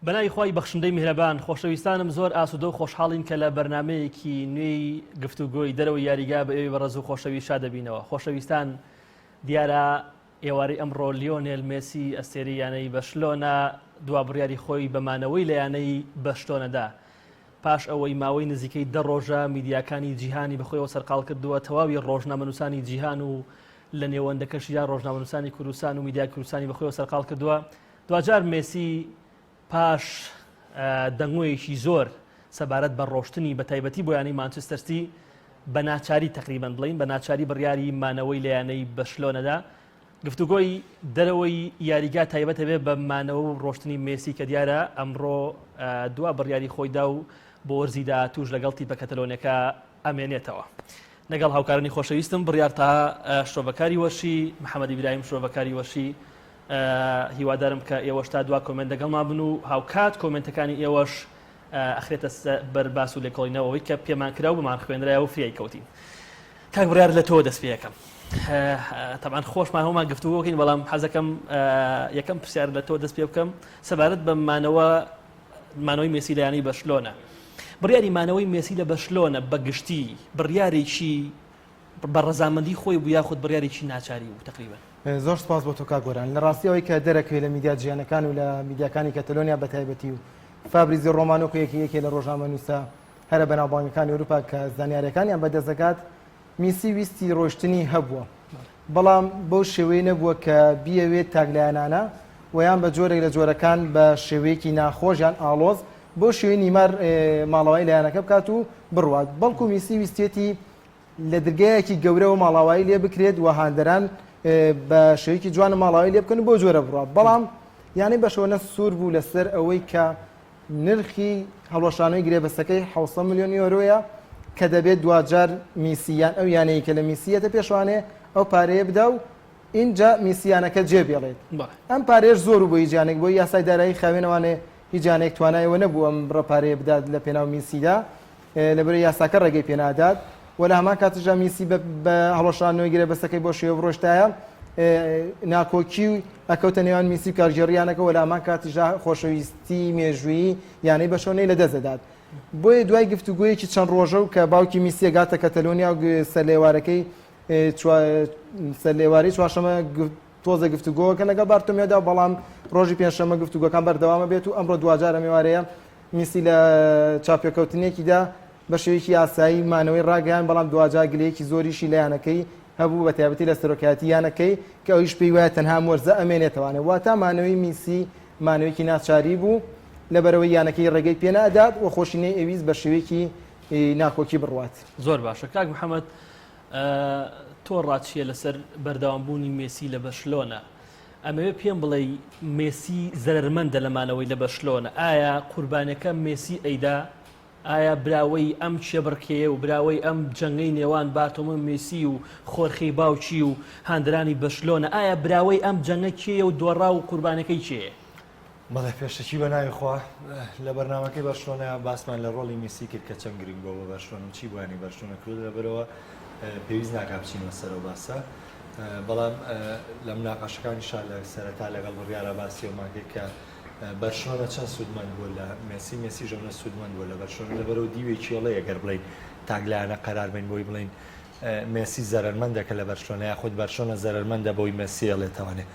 بەناوی خوای بەخشندەی میهرەبان خۆشەویستانم زۆر ئاسوودە و خۆشحاڵین کە لە بەرنمەیەکی نوێی گفتوگۆی دەرەوەی یاریگا بە ئێوەی بەڕێز و خۆشەویست شاد دەبینەوە خۆشەویستان دیارە ئێوارەی ئەمڕۆ لیۆنێل مێسی ئەستێرەی یانەی بەرشلۆنە دوا بڕیاری خۆی بە مانەوەی لە یانەی بەرشلۆنەدا پاش ئەوەی ماوەی نزیکەی دە ڕۆژە میدیاکانی جیهانی بەخۆیەوە سەرقاڵ کردووە تەواوی ڕۆژنامەنووسانی جیهان و لە نێوەندەکەشیدا ڕۆژنامەنووسانی کوردستان و میدیای کوردستانی بەخۆیەوە سەرقاڵ کردووە دواجار مێسی پاش دەنگۆیەکی زۆر سەبارەت بە ڕۆشتنی بە تایبەتی بۆ یانەی مانچستەر سیتی بە ناچاری تەقریبەن بڵین بە ناچاری بڕیاری مانەوەی لە یانەی بەرشلۆنەدا گفتوگۆی دەرەوەی یاریگا تایبەتە بێ بە مانەوە و ڕۆشتنی مێسی کە دیارە ئەمڕۆ دوا بڕیاری خۆیدا و بۆ وەرزی داهاتووش لەگەڵ تیپە کەتەلۆنەکە ئەمێنێتەوە. لەگەڵ هاوکارانی خۆشەویستم بڕیار تا شرۆڤەکاری وەرشی محەممەد ئیبراهیم شرۆڤەکاری وەرشی هیوادارم کە ئێوەش تا دوا comment لەگەڵمان بن و هاوکات comment ەکانی ئێوەش ئەخرێتە بەر باس و لێکۆڵینەوەی کە پێمان کرا و بەمان خوێنرایە و فریای کەوتین. کاک بڕیار لە تۆ دەست پێ ئەکەم تەبعەن خۆشمان هەموومان گفتوگۆکەین بەڵام حەزەکەم یەکەم پرسیار لە تۆ دەست پێ بکەم سەبارەت بە مانەوە مانەوەی مێسی لە یانەی بەرشلۆنە بڕیاری مانەوەی مێسی لە بەرشلۆنە بە گشتی بڕیارێکی بە ڕەزامەندی خۆی بوو یاخود بڕیارێکی ناچاری بوو تقریبا؟ زۆر سپاس بۆ تۆ کاک گۆران. لە ڕاستی ئەوەی کە دەرەکەوێت لە میدیا جیهانەکان و لە میدیاکانی کەتەلۆنیا بە تایبەتی و فابریزیۆ ڕۆمانۆ کە یەکێ یەکێ لە ڕۆژنامەنووسە هەرە بەناوبانگەکانی ئەوروپا کە زانیاریەکانیان بەدەست دەکات میسی ویستی ڕۆشتنی هەبووە بەڵام بەو شێوەیە نەبووە کە بیەوێت تاکلایەنانە و یان بە جۆرێک لە جۆرەکان بە شێوەیەکی ناخۆش یان ئاڵۆز بەو شێوەی نیمار ماڵەوەی لە یانەکە بکات و بڕوات بەڵکو میسی ویستێتی لە درگایەکی گەورەوە ماڵاوایی لێ بکرێت و هاندەران بە شێوەیەکی جوانە ماڵاوایی لێ بکەن و بەو جۆرە بڕوا بەڵام یانەی بەرشەلۆنە سوور بوو لەسەر ئەوەی کە نرخی هەڵوەشانەوەی گرێبەستەکەی 700 ملیۆن یۆرۆیە کە دەبێت دواجار میسی یان ئەو یانەیە کە لە میسیەتە پێشوانێ ئەو پارەیە بدا و ئینجا میسی یانەکە جێ بێڵێت ئەم پارەیەش زۆر و بۆ هیچ یانێک بۆ یاسای دارایی خاوێنەوانێ هیچ یانێک توانایەوە نەبوو ئەم بڕە پارەیە بدات لە پێناو میسیدا لەبەرئەوەی یاساکە ڕێگەی پێنادات و لە هەمان کاتیشدا میسی بە هەڵوەشاندنەوەی گرێبەستەکەی بۆ شێوە بڕۆشتایە ناکۆکی و ئەکەوتە نێوان میسی و کارگێڕی یانەکە و لە هەمان کاتیشدا خۆشەویستی مێژوویی یانەی بەرشەلۆنەی لەدەست دەدات. بۆیە دوای گفتوگۆیەکی چەند ڕۆژە و کە باوکی میسی ئەگاتە کەتەلۆنیا و سەرلێوارەکەی سەرلێوارەی چوارشەمە تۆزێ گفتوگۆکە لەگەڵ بارتۆمیۆدا بەڵام ڕۆژی پێنجشەممە گفتوگۆکان بەردەوامە بێت و ئەمڕۆ دواجار ئەم ئێوارەیە میسی لە چاوپێکەوتنێکیدا بە شێوەیەکی ئاسایی مانەوەی ڕاگەیان بەڵام دواجار گلەیەکی زۆریشی لە یانەکەی هەبوو بە تایبەتی لە سەرۆکایەتی یانەکەی کە ئەویش پێی وایە تەنها ئەم وەرزە ئەمێنێتەوانێ واتا مانەوەی میسی مانەوەیەکی ناچاری بوو لەبەرئەوەی یانەکەی ڕێگەی پێنادات و خۆشی نەیئەویست بە شێوەیەکی ناکۆکی بڕوات. زۆر باشە کاک محەمەد تۆ ڕات چییە لەسەر بەردەوامبوونی مێسی لە بەرشلۆنە؟ ئەمەوێ پێم بڵێی مێسی زەرەرمەندە لە مانەوەی لە بەرشلۆنە، ئایا قوربانیەکە مێسی ئەیدا؟ ئایا براوەی ئەم کێبڕکێیە و براوەی ئەم جەنگەی نێوان بارتۆمۆ مێسی و خۆرخی باوکی و هاندەرانی بەرشلۆنە، ئایا براوەی ئەم جەنگە کێیە و دۆڕاو و قوربانیەکەی کێیە؟ بەڵێ پێشەکی بە ناوی خوا لە بەرنامەکەی بەرشلۆنە باسمان لە ڕۆڵی میسی کرد کە چەند گرنگ بووە بۆ بەرشلۆنە و چی بۆ یانەی بەرشلۆنە کردووە لەبەرەوە پێویست ناکا بچینەوە سەر ئەو باسە بەڵام لە مناقەشەکانیشا لە سەرەتا لەگەڵ بڕیارە باسی ئەومان کرد کە بەرشلۆنە چەند سوودمەند بووە لە مێسی مێسی ژەونە سوودمەند بووە لە بەرشلۆنە لەبەرەوە دیوێکی ئەڵێ گەر بڵین تاکلایەنە قەرار بین بۆی بڵین مێسی زەرەرمەندە کە لە بەرشلۆنە یاخود بەرشلۆنە زەرەرمەندە بۆی مێسی ئەڵێتەوانێ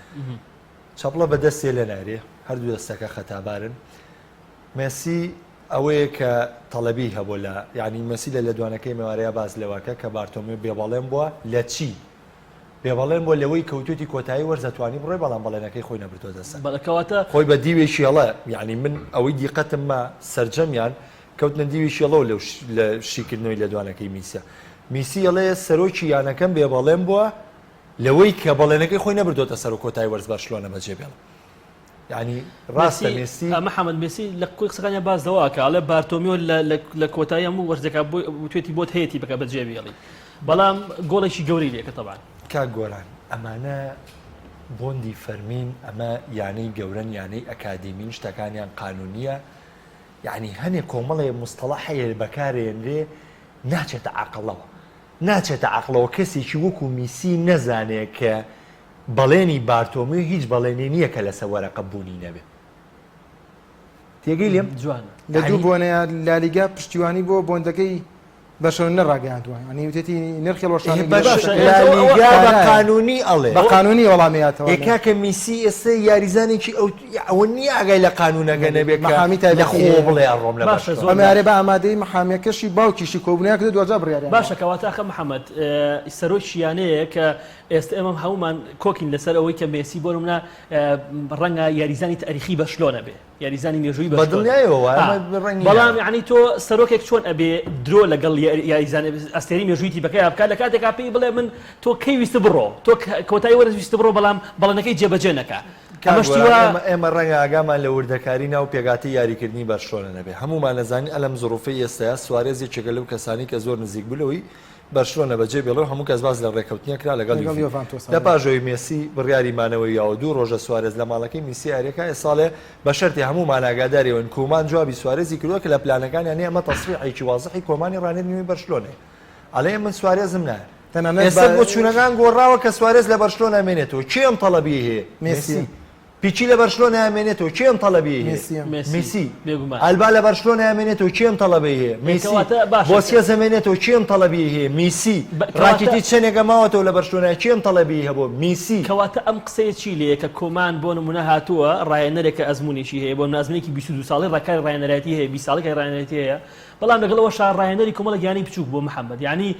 چەپڵە بە دەستێ لێ نایرێ هەردوو دەستەکە خەتابارن مێسی ئەوەیە کە تەڵەبی هەبوو لە یعنی مێسی لە لێدوانەکەی مێوارەیە باس لەوەکە کە بارتۆمیۆ بێبەڵێن بووە لە چی بێبەڵێن بووە لەوەی کەوتوێتی کۆتایی وەرز دەتوانی بڕۆی بەڵام بەڵێنەکەی خۆی نەبردۆتە سەر بەڵێ کەواتە خۆی بە دیوێکی هەڵە یعنی من ئەوەی دیقەتم ما سەرجەمیان کەوتنە دیوێکی هەڵەوە لەو لە شیکردنەوەی لێدوانەکەی میسیا میسی ئەڵێ سەرۆکی یانەکەم بێبەڵێن بووە لەوەی کە بەڵێنەکەی خۆی نەبردۆتە سەر و کۆتایی وەرز بەرشلۆنە بەجێ بێڵێ. یانی ڕاستە مێسی محەممەد مێسی لە کۆی قسەکانیان باس لەوە ئەکا ئەڵێ بارتۆمیۆ لە کۆتایی هەموو وەرزێکا بۆی وتوێتی بۆت هەیە تیپەکە بەجێ بێڵی بەڵام گۆڵێکی گەورەی لێکە تەبان. کاک گۆران ئەمانە بۆندی فەرمین ئەمە یانەی گەورەن یانەی ئەکادیمین شتەکانیان قانونیە یعنی هەنێ کۆمەڵێ مستەڵە هەیە بەکارێنرێ ناچێتە عەقڵەوە ناچێتە عەقڵەوە کەسێکی وەکو میسی نەزانێ کە بەڵێنی بارتۆمیۆ هیچ بەڵێنێ نییە کە لەسەر وەرەقە بوونی نەبێ. تێگەی لێم؟ جوانە. لە دوو بۆنەیا لالیگا پشتیوانی بۆ بۆندەکەی بەرشەلۆنە ڕاگەیاندووە یانی وتێتی نرخی هەڵوەشانەوەی باشە لالیگا بە قانونی ئەڵێ بە قانونی وەڵامی یاتەوە ئێ کاکە میسی ئێستا یاریزانێکی ئەو ئەوە نییە ئاگای لە قانونەکە نەبێ کە محامی تایبەتی لە خۆوە بڵێ ئەڕۆم لە باشە بەرشەلۆنە زۆر ئەم یارێ بە ئامادەی محامیەکەشی باوکیشی کۆبوونەوەیان کردو دواجار بڕیاریان باشە کەواتە ئاخە محەمەد سەرۆکی یانەیە کە ئێستا ئێمە هەموومان کۆکین لەسەر ئەوەی کە مێسی بۆ نمونە ڕەنگە یاریزانی تاریخی بەرشلۆنە بێ یاریزانی مێژووی بە دڵنیایەوە وایە، ئەمە ڕەنگی بەڵام یعنی تۆ سەرۆکێک چۆن ئەبێ درۆ لەگەڵ یاریزان ئەستێری مێژووی تیپەکەیا بکات لە کاتێکا پێی بڵێ من تۆ کەی ویست بڕۆ تۆ کۆتایی وەرز ویست بڕۆ بەڵام بەڵێنەکەی جێبەجێ نەکا کاک گۆران ئێمە ڕەنگە ئاگامان لە وردەکاری ناو پێکهاتەی یاریکردنی بەرشلۆنە نەبێ هەموومان ئەزانین ئەلەم زڕوفەی ئێستایا سوارێز یەکێکە لەو کەسانەی کە زۆر نزیک بوو لەوەی بەرشلۆنە بەجێ بێڵێ و هەموو کەس باس لە ڕێککەوتنێک کرا لەگەڵ لەگەڵ یوڤی. یۆڤانتۆس لە پاش ئەوەی مێسی بڕیاری مانەوەی یاوە دوو ڕۆژە سوارێز لە ماڵەکەی میسی یاریەکە ئێساڵێ بە شەرتێ هەموومان ئاگاداری ئەوەین کومان جوابی سوارێزی کردووە کە لە پلانەکانیان نیە ئەمە تەسریحێکی وازحی کۆمانی ڕانێر نوێی بەرشلۆنەیە ئەڵێ من سوارێزم نایە تەنانەت ئێستا بە بۆچوونەکان گۆڕاوە کە سوارێز لە بەرشلۆنە مێنێتەوە کێ ئەم تەڵەبیەی هەیە؟ مێسی. مێسی. پیکی لە بەرشلۆنە ئەمێنێتەوە کێ ئەم تەڵەبیەی هەیە؟ مێسیە. مێسی. میسی. بێگومان. ئەلبا لە بەرشلۆنە ئەمێنێتەوە کێ ئەم تەڵەبەی هەیە؟ ئێ میسی. کەواتە باشە کە. بۆسکێس ئەمێنێتەوە کێ ئەم تەڵەبیەی هەیە؟ میسی. بە کەواتە. ڕاکیتیچ چەنێکە ماوەتەوە لە بەرشلۆنە کێ ئەم تەڵەبیەی هەبووە؟ میسی. کەواتە ئەم قسەیە چی لێیە کە کۆمان بۆ نموونە هاتووە ڕاهێنەرێکە ئەزموونێکی هەیە بۆ نموونە ئەزموونێکی 22 ساڵەی ڕاکاری ڕاهێنەرایەتی هەیە 20 ساڵەی کاری ڕاهێنەرایەتی هەیە بەڵام لەگەڵ ئەوەشا ڕاهێنەری کۆمەڵێک یانەی بچووک بووە محەمەد یانی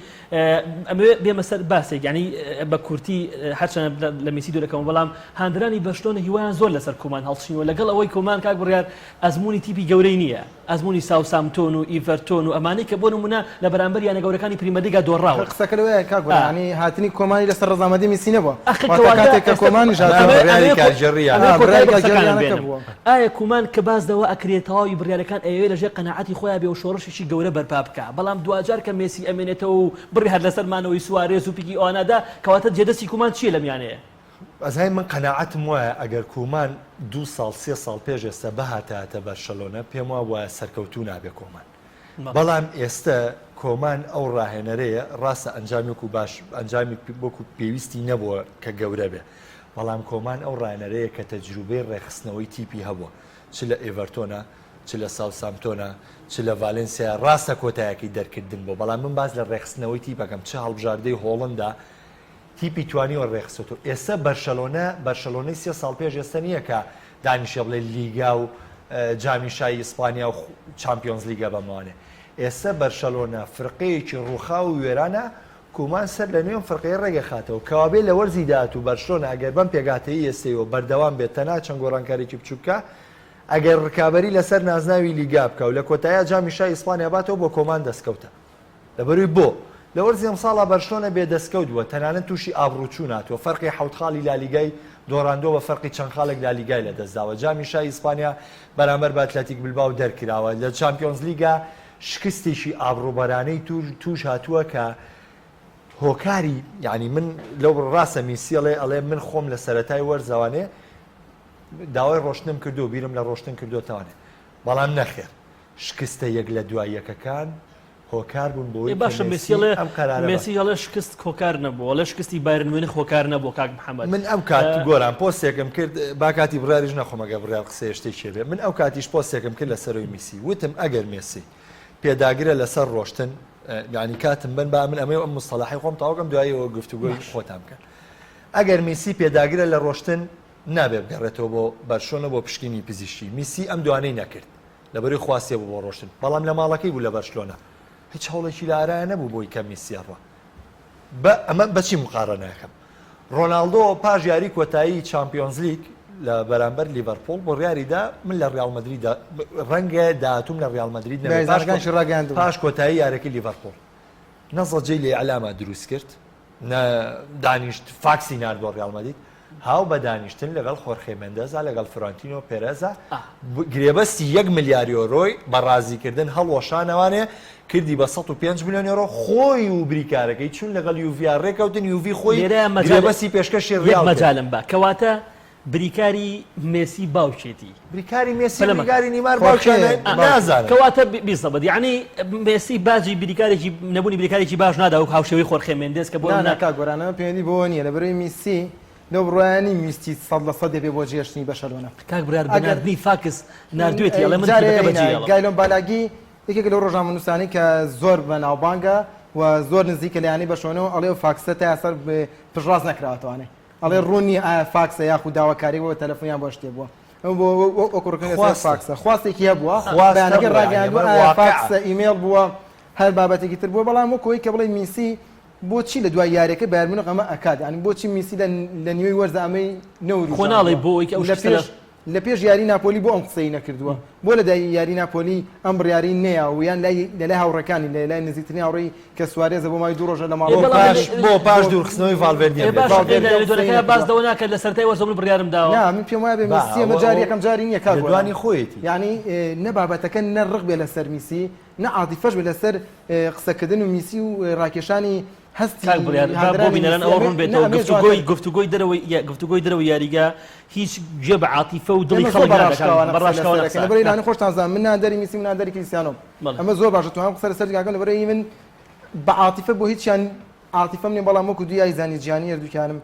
ئەمەوێ بێمە سەر باسێک یانی بە کورتی هەرچەندە لە میسی دوورەکەمەوە بەڵام هاندەرانی بەرشلۆنە هیوایان زۆر لەسەر کۆمان هەڵچنیوە لەگەڵ ئەوەی کۆمان کاک بڕیار ئەزموونی تیپی گەورەی نییە ئەزموونی ساوسامتۆن و ئیڤەرتۆن و ئەمانەی کە بۆ نمونە لە بەرامبەر یانە گەورەکانی پریمەرلیگا دۆڕاون. قسەکە لەوەیە کاک گۆران یانی هاتنی کۆمانی لەسەر ڕەزامەندی میسی نەبووە ئەخر واتە کەواتە کاتێک کە ئێستا کۆمانیش ئەمە هاتووە بڕیاری ئەمەوێ کارگێڕی ئەمەوێ یانەکە کۆتایی بڕیاری بە قسەکانم کارگێڕی یانەکە بێنم بووە. ئایا کومان کە باس لەوە ئەکرێ تەواوی بڕیارەکان ئەیەوێ لەژێر قەناعەتی خۆیا بێ و شۆڕشێکی گەورە بەرپا بکا بەڵام دواجار کە مێسی ئەمێنێتەوە و بڕیار لەسەر مانەوەی سوارێز و پیکی ئەوانەدا کەواتە جێدەستی کومان چییە لەم یانەیە؟ ئەزای من قەناعەتم وایە ئەگەر کومان دوو ساڵ سێ ساڵ پێش ئێستا بهاتایەتە بەرشەلۆنە پێم وابوایە سەرکەوتوو نابێ کۆمان بەڵام ئێستە کۆمان ئەو ڕاهێنەرەیە ڕاستە ئەنجامی وەکو باش ئەنجامی وەکو پێویستی نەبووە کە گەورە بێ بەڵام کۆمان ئەو ڕاهێنەرەیە کە تەجروبەی ڕێکخستنەوەی تیپی هەبووە چ لە ئێڤەرتۆنە چ لە ساوسامتۆنە چ لە ڤالێنسیا ڕاستە کۆتایەکەی دەرکردن بووە بەڵام من باس لە ڕێکخستنەوەی تیپەکەم چ هەڵبژاردەی هۆڵندا تیپی توانیوە ڕێکخستۆتەوە ئێستا بەرشەلۆنە بەرشەلۆنەی سێ ساڵ پێش ئێستا نییە کە دانیشێ بڵێ لیگا و جامی شای ئیسپانیا و چامپیۆنز لیگە بەمەوانێ ئێستا بەرشەلۆنە فرقەیەکی ڕووخاو و وێرانە کومان سەر لە نوێ ئەم فرقەیە ڕێگەخاتەوە کەوابێ لە وەرزی داهاتوو بەرشلۆنە ئەگەر بەم پێکهاتەیی ئێستەیەوە بەردەوام بێت تەنها چەند گۆڕانکاریی بچووک بکا ئەگەر ڕکابەری لەسەر نازناوی لیگا بکا و لە کۆتاییا جامی شای ئیسپانیا باتەوە بۆ کۆمان دەستکەوتە. لەبەروی بۆ؟ لە وەرزی ئەمساڵا بەرشلۆنە بێ دەستکەوت بووە، تەنانەت تووشی ئابڕووچوون هاتووە، فەرقی حەوت خاڵی لالیگای دۆڕاندووە بە فەرقی چەند خاڵێک لالیگای لەدەستداوە، جامی شای ئیسپانیا بەرامبەر بە ئەتلەتیک بلباو دەرکراوە، لە چامپیۆنزلیگا شکستێکی ئابڕووبەرانەی تووش هاتووە کە هۆکاری یانی من لەو ڕاستە میسی ئەڵێ ئەڵێ من خۆم لە سەرەتای وەرزەوانێ داوای ڕۆشتنم کردو بیرم لە ڕۆشتن کردوتەوانێ بەڵام نەخێر شکستە یەک لە دوای یەکەکان هۆکار بوون بۆی ئێ باشە مێسی ئەڵێ ئەم قەرارە مێسی ئەڵێ شکست هۆکار نەبوو ئەڵێ شکستی بایرن میونخ هۆکار نەبوو کاک محەممەد من ئەو کات گۆران پۆستێکم کرد با کاتی بڕیاریش نەخۆم ئەگەر بڕیار قسەیە شتێکی بێ من ئەو کاتیش پۆستێکم کرد لە سەرۆی میسی وتم ئەگەر مێسی پێداگرە لەسەر ڕۆشتن یعنی کاتم بن با من ئەمەی ئەم مستەلاحی خۆم تاوکەم دوایەوە گفتوگۆی خۆتان بکەن ئەگەر میسی پێداگرە لە ڕۆشتن نابێ بگەڕێتەوە بۆ بەرشۆنە بۆ پشکنینی پزیشکی میسی ئەم دوانەی نەکرد لەبەرەی خواستێ بوو بۆ ڕۆشتن بەڵام لە ماڵەکەی بوو لە بەرشلۆنە هیچ هەوڵێکی لە ئارایە نەبوو بۆی کە میسی ئەڕوا بە ئەمە بەچی مقارەنەکەم ڕۆناڵدۆ پاش یاری کۆتایی چامپیۆنزلیگ لە بەرامبەر لیڤەرپوڵ بڕیاریدا من لە ڕیاڵ مەدریدا ڕەنگە داهاتووم لە ڕیاڵ مەدرید نەبێت. یاریزانەکانیشی ڕاگەیاندبوو. پاش کۆتایی یارەکەی لیڤەرپوڵ نە زەجەی لە ئیعلاما دروست کرد نە دانیشت فاکسی نارد بۆ ڕیاڵ مەدرید هاو بە دانیشتن لەگەڵ خۆرخێ مێندەزا لەگەڵ فرانتینۆ پێرێزا گرێبەستی یەک ملیار یۆرۆی بە ڕازیکردن هەڵوەشانەوانێ کردی بە 105 ملیۆن یۆرۆ خۆی و بریکارەکەی چون لەگەڵ یوڤیا ڕێکەوتن یوڤی خۆی لێرە مەجال گرێبەستی پێشکەشی یەک ڕیاڵ کرد. مەجالم با کەواتە بریکاری مێسی باوکێتی. بریکاری مێسی پەلە مەکە. بریکاری نیمار خۆرخێ باوکیانە باوک. نازانم. کەواتە بیزەبت یەعنی مێسی باجی بریکارێکی نەبوونی بریکارێکی باش نادا وەک هاوشێوەی خۆرخێ مێندێز کە بۆ نا نا نمونە کاک گۆران ئەمە پەیوەندی بەوە نییە لەبەرئەوەی میسی لەو بڕوایە نیم ویستی 100% دەبێ بۆ جێشتنی بەرشەلۆنە. کاک بڕیار بە ئەگەر ناردنی فاکس ناردوێتی ئەڵێ من جارێ تیپەکە هینا بەجێهێڵم. گایلۆن بالاگی یەکێکە لەو ڕۆژنامەنووسانەی کە زۆر بەناوبانگە و زۆر نزیکە لە یانەی بەرشەلۆنەوە ئەڵێ ئەو فاکسە تا ئێستا پشتڕاست نەکراوەتەوانێ ئەڵێ ڕوون نییە ئایا فاکسە یاخود داواکاری بۆ تەلەفۆن یان بۆ شتێ بووە ئەو بۆ وەکو ڕوونکردنەوە لەسەر خواستە. فاکسە خواستێکی هەبووە خواست بەیانەکەی هەبووە، یعنی ڕاگەیاندووە ئەمە ئایا واقعە. فاکسە ئیمەیڵ بووە هەر بابەتێکی تر بووە بەڵام وەکو ئەوەی کە بڵێی میسی بۆچی لە دوای یاریەکەی بایرن میونخ ئەمە ئەکات یانی بۆچی میسی لە لە نیوەی وەرزا ئەمەی خۆ ناڵێی نەوروژاندووە بۆ ئەوەی کە ئەو لە شتە لە پێش لە پێش یاری ناپۆلی بۆ ئەم قسەی نەکردووە بۆ لە دای یاری ناپۆلی ئەم بڕیارەی نەیا و یان لای لە لای هاوڕێکانی لە لای نزیکترین هاوڕێی کە سوارێزە بۆ ماوەی دوو ڕۆژە لە ئێ ماڵەوە بەڵام پاش لە- بۆ پاش بۆ دوورخستنەوەی ڤالڤێردی ئێ ئەم باشە لێدوانە. ئێ لە ڤالڤێردی ئەم قسەی لێدوانەکەیا باس نەکردووە لەوە ناکات لە سەرەتای وەرزەوە من بڕیارم داوە. نا من پێم وایە بێ با میسی ئەمە ئەوە جاری ئەو یەکەم جاری نییە کاک گۆران لێدوانی خۆیەتی. یانی نە بابەتەکە نە ڕق بێ لەسەر میسی نە عاتیفەش بێ لەسەر قسەکردن و میسی و ڕاکێشانی هەستی کاک بڕیار با بۆ هاندەرانی بینەران میسی ئەوە ئەمێ ڕوون نە بێتەوە ئەمێ گفتوگۆی جوانتر گفتوگۆی دەرەوەی یا گفتوگۆی دەرەوەی یاریگا هیچ گوێ بە عاتیفە و دڵی ئێمە زۆر خەڵک بە نادا کاک ڕاشکاوانە بە قسە لەسەر ڕاشکاوانە ئەکەین قسە لەبەرئەوەی ئەکەن. لانی خۆشتان زان من نادەری میسی و نادەری کریستیانۆم بەڵێ. ئەمە زۆر باشە توانم قسە لەسەر کاکەم لەبەرئەوەی من بە عاتیفە بۆ هیچیان عاتیفەم نیە بەڵام وەکو دوو یاریزانی جیهانی هەردووکیانم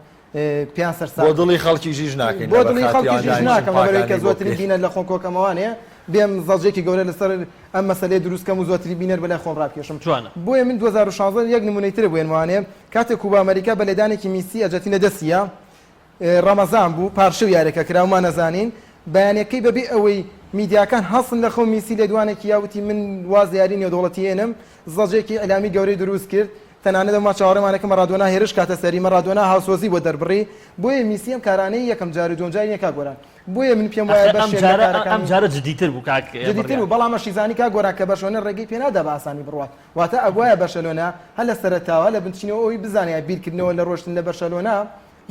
پێیان سەرسام بۆ دڵی خەڵکیش ئیش ناکەین بۆ لەبەر دڵی خاتری خەڵکیش ئیش ئەوان ناکەم لەبەرئەوەی کە پاکانەی بۆ زۆرترین بکەین. بینەر لە خۆم کۆکەمەوانێ بێم زەجێکی گەورە لەسەر ئەم مەسەلەیە دروست کەم و زۆرترین بینەر بەلای خۆم ڕابکێشم جوانە. بۆیە من 2016 یەک نمونەی تر بوێنمەوانێ کاتێک کوبا ئەمریکا بە لێدانێکی میسی ئەرجەنتین لە دەستیە ڕەمەزان بوو پارشێو یاریەکە کرا و ما نەزانین بەیانەکەی بەبێ ئەوەی میدیاکان هەڵسن لە خەو میسی لێدوانێکی یا وتی من واز لە یاری نێودەوڵەتی ئێنم زەجێکی ئیعلامی گەورەی دروست کرد تەنانەت ئەوما چاوەڕێمان ئەکرد مەڕادۆنا هێرش کاتە سەری مەڕادۆنا هاوسۆزی بۆ دەربڕی بۆیە میسی ئەم کارانەی یەکەم جار و دووەم جاری نیە کاک گۆران بۆیە من پێم وایە ئەخر ئەم بەشێک لە جارە ئەم کارەکانی جارە جدیتر بوو کاک جدیتر بڕیار. بوو بەڵام ئەشیزانی کاک گۆران کە بەرشلۆنە ڕێگەی پێ نادا بە ئاسانی بڕوات واتە ئەبوایە بەرشەلۆنە هەر لە سەرەتاوە هەر لە بنچینەوە ئەوەی بزانایە بیرکردنەوە لە ڕۆشتن لە بەرشەلۆنە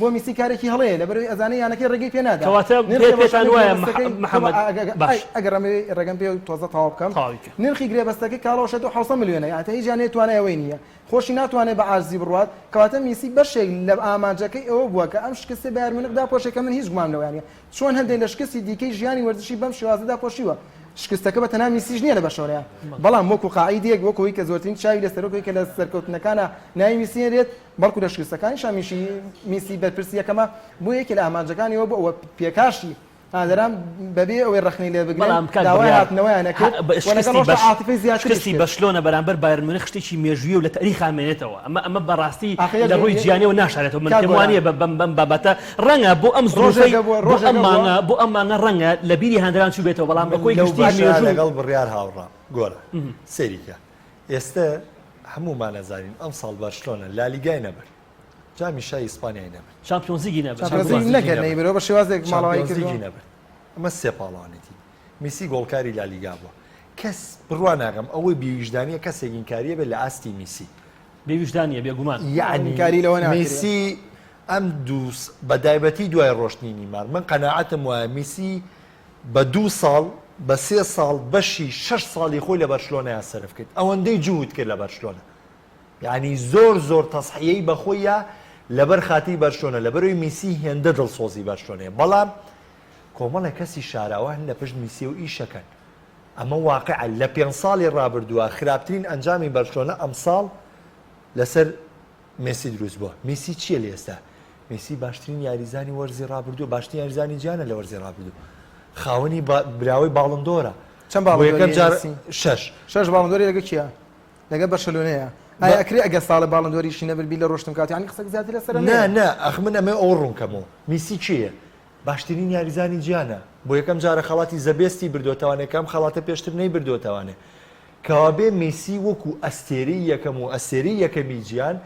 بۆ میسی کارێکی هەڵەیە لەبەرئەوەی ئەزانێ یانەکەی ڕێگەی پێ نادا کەواتە نرخی پێ پێتان ڕۆشتنی وایە گرێبەستەکەی محەممەد باش ئەگەر ئەمەوێ ڕێگەم پێ تۆزە تەواو بکەم تەواوی کە. نرخی گرێبەستەکەی کاڵۆشە تۆ 700 ملیۆنە یان هیچ یانەیە توانای ئەوەی نییە خۆشی ناتوانێت بە عاجزی بڕوات کەواتە میسی بەشێک لە ئامانجەکەی ئەوە بووە کە ئەم شکستەی بایرن میونخ داپۆشێ کە من هیچ گومانم لەوەیا نییە چۆن هەندێک لە شکستی دیکەی ژیانی وەرزشی بەم شێوازە داپۆشیوە شکستەکە بە تەنها میسیش نییە لە بەرشەلۆنەیە بەڵام وەکو قائیدێک وەکو ئەوەی کە زۆرترین چاوی لەسەر وەکو ئەوەی کە لە سەرکەوتنەکانە ناوی میسی هێنرێت بەڵکو لە شکستەکانیشا میشی میسی بەرپرسی یەکەمە بۆ یەکێ لە ئامانجەکانی ئەوە بۆ ئەوە پێکاشی هاندەران بەبێ ئەوەی ڕەخنەی لێ بگرن بەڵام کاک داوای بڕیار هاتنەوەیان ئەکرد و لەگەڵ شکستی ڕۆشتە بەش عاتیفەی زیاتریش شکستی کرد. بەرشلۆنە بەرامبەر بایرن میونخ شتێکی مێژوویە و لە تاریخا مێنێتەوە ئەمە ئەمە بەڕاستی ئاخر یەک لە ڕووی یەک جیهانیەوە ناشارێتەوە من کاک پێم گۆران وانییە بە بەم بەم بابەتە ڕەنگە بۆ ئەم زروفەی ڕۆژێکە بووە بۆ ئەم ڕۆژێکە بووە مانگە بۆ ئەم مانگە ڕەنگە لە بیری هاندەران چووبێتەوە بەڵام بە من کۆی لەو گشتی بەشە مێژوو لەگەڵ بڕیار هاوڕام گۆران سەیری کە ئێستە هەموومان ئەزانین ئەمساڵ بەرشلۆنە لالیگای نەبرد جامی شای ئیسپانیای نەبرد چامپیۆنزلیگی نەبرد چامپیۆنزلیگ چامپیۆنزلیگی نەکرد نەبرد نەیبرەوە بە شێوازێک ماڵەوەی کردووە چامپیۆنزلیگی نەبرد ئەمە سێ پاڵەوانێتی میسی گۆڵکاری لالیگا بووە کەس بڕوا ناکەم ئەوەی بێویژدانیە کەسێک ئینکاریە بێت لە ئاستی میسی بێویژدانیە بێگومان یعنی ئینکاری لەوە ناکرێ. میسی ئەم دوو بە دایبەتی دوای ڕۆشتنی نیمار من قەناعەتم وایە میسی بە دوو ساڵ بە سێ ساڵ بەشی شەش ساڵی خۆی لە بەرشلۆنەیا سەرف کرد ئەوەندەی جوهد کرد لە بەرشلۆنە یعنی زۆر زۆر تەسحیەی بەخۆی یا لەبەر خاتری بەرشلۆنە لەبەرەوەی میسی هێندە دڵسۆزی بەرشلۆنەیە بەڵام کۆمەڵێک کەسی شاراوە هەن لە پشت میسی و ئیشەکەن ئەمە واقعە لە پێنج ساڵی ڕابردووە خراپترین ئەنجامی بەرشلۆنە ئەمساڵ لەسەر مێسی دروست بووە میسی چییە لە ئێستا میسی باشترین یاریزانی وەرزی ڕابردوو باشترین یاریزانی جیهانە لە وەرزی ڕابردوو خاوەنی براوەی باڵندۆرە چەند بۆ باڵندۆری یەکەم جار میسی؟ شەش شەش باڵندۆری لەگە کیە لەگە بەرشەلۆنەیە ئایا ئەکرێ ئەگەر ساڵە باڵندۆریشی نەبرد بیر لە ڕۆشتن بکات یانی قسەک زیاتر لەسەر نا ئەمەیە نا ئەخ من ئەمەوێ ئەوە ڕوونکەمەوە میسی کێیە باشترین یاریزانی جیهانە بۆ یەکەم جارە خەڵاتی زە بێستی بردۆتەوانێ کە ئەم خەڵاتە پێشتر نەیبردۆتەوانێ کەوابێ میسی وەکو ئەستێرەی یەکەم و ئەستێرەی یەکەمی جیهان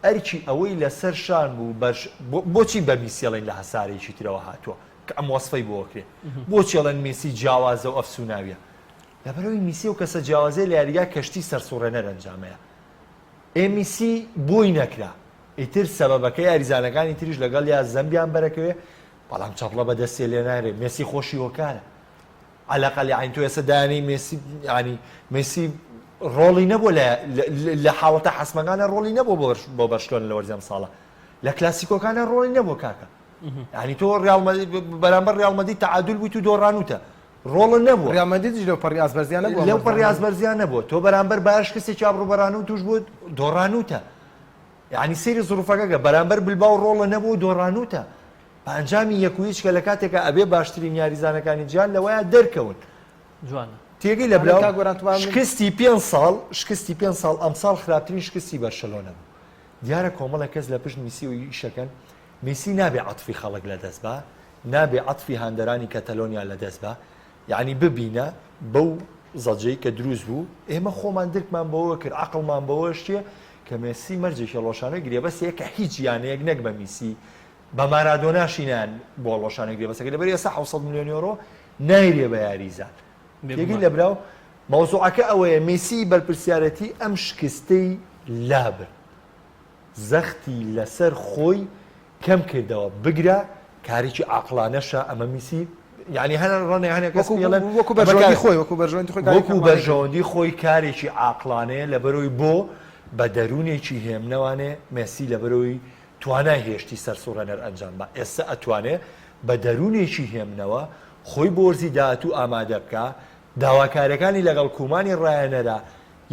ئەرکی ئەوەی لەسەر شان بوو بەرش بۆچی بە میسی ئەڵێن لە هەسارەیەکی ترەوە هاتووە کە ئەم وەسفەی بۆ ئەکرێ بۆچی ئەڵێن میسی جیاوازە و ئەفسوناویە لەبەرئەوەی میسی ئەو کەسە جیاوازەیە لە یاریگا کەشتی سەرسوڕێنەر ئەنجامەیە ئێ میسی بۆی نەکرا ئیتر سەبەبەکە یاریزانەکانی تریش لەگەڵیا زەمبیان بەرەکەوێ بەڵام چەپڵە بە دەستێ لێ نارێ مێسی خۆشی هۆکارە عەلەقەل یانی تۆ ئێستا دایانەی مێسی یانی مێسی ڕۆڵی نەبوو لە لە حاڵەتە حەسمەکانە ڕۆڵی نەبوو بۆ بەرشلۆنە لە وەرزی ئەم ساڵە لە کلاسیکۆکانە ڕۆڵی نەبوو کاکە یانی تۆ ڕیاڵ بەرامبەر ڕیاڵ مەدرید تەعادول بوویت و دۆڕانوتە ڕۆڵە نەبووە. ڕیاڵ مەدریدیش لەو پەڕی ئاست بەرزیان نەبووە. لەو پەڕی ئاست بەرزیان نەبووە. تۆ بەرامبەر بایەر شکستێکی ئابڕووبەرانە و تووش بووت دۆڕانوتە. یانی سەیری زروفەکە کە بەرامبەر بلباو ڕۆڵە نەبووە و دۆڕانوتە. بە ئەنجامی یەک و هیچ کە لە کاتێکا ئەبێ باشترین یاریزانەکانی جیهان لەوەیا دەرکەون. جوانە. تێگەی لە براو کاک گۆران توان من- شکستی پێنج ساڵ شکستی پێنج ساڵ ئەمساڵ خراپترین شکستی بەرشەلۆنە بوو دیارە کۆمەڵێک کەس لە پشت میسی و ئیشەکەن میسی نابێ عەتفی خەڵک لە دەست با نابێ عەتفی هاندەرانی کەتەلۆنیا لە دەست با یعنی ببینە بەو زەجەی کە دروست بوو ئێمە خۆمان درکمان بەوە کرد عەقڵمان بەوە شتێ کە مێسی مەرجێکی هەڵوەشانەوەی گرێبەستێک کە هیچ یانەیەک نەک بە میسی بە مارادۆناشی نایەن بۆ هەڵوەشانەوەی گرێبەستەکەی لەبەر ئێستا 700 ملیۆن یۆرۆ نایرێ بە یاریزان تێگەی لە براو مەوزوعەکە ئەوەیە مێسی بەرپرسیارەتی ئەم شکستەی لابرد زەختی لەسەر خۆی کەم کردەوە بگرە کارێکی عاقڵانەشە ئەمە میسی یعنی هەر ڕەنێ هەنێک کەس پێڵێن وەکو بەرژەوەندی خۆی وەکو بەرژەوەندی خۆی وەکو بەرژەوەندی خۆی کارێکی عاقڵانەیە لەبەرەوەی بۆ بە دەروونێکی هێمنەوانێ مێسی لەبەرەوەی توانای هێشتی سەرسوڕێنەر ئەنجام با ئێستا ئەتوانێ بە دەروونێکی هێمنەوە خۆی بۆ وەرزی داهاتوو ئامادە بکا داواکاریەکانی لەگەڵ کومانی ڕایەنەرا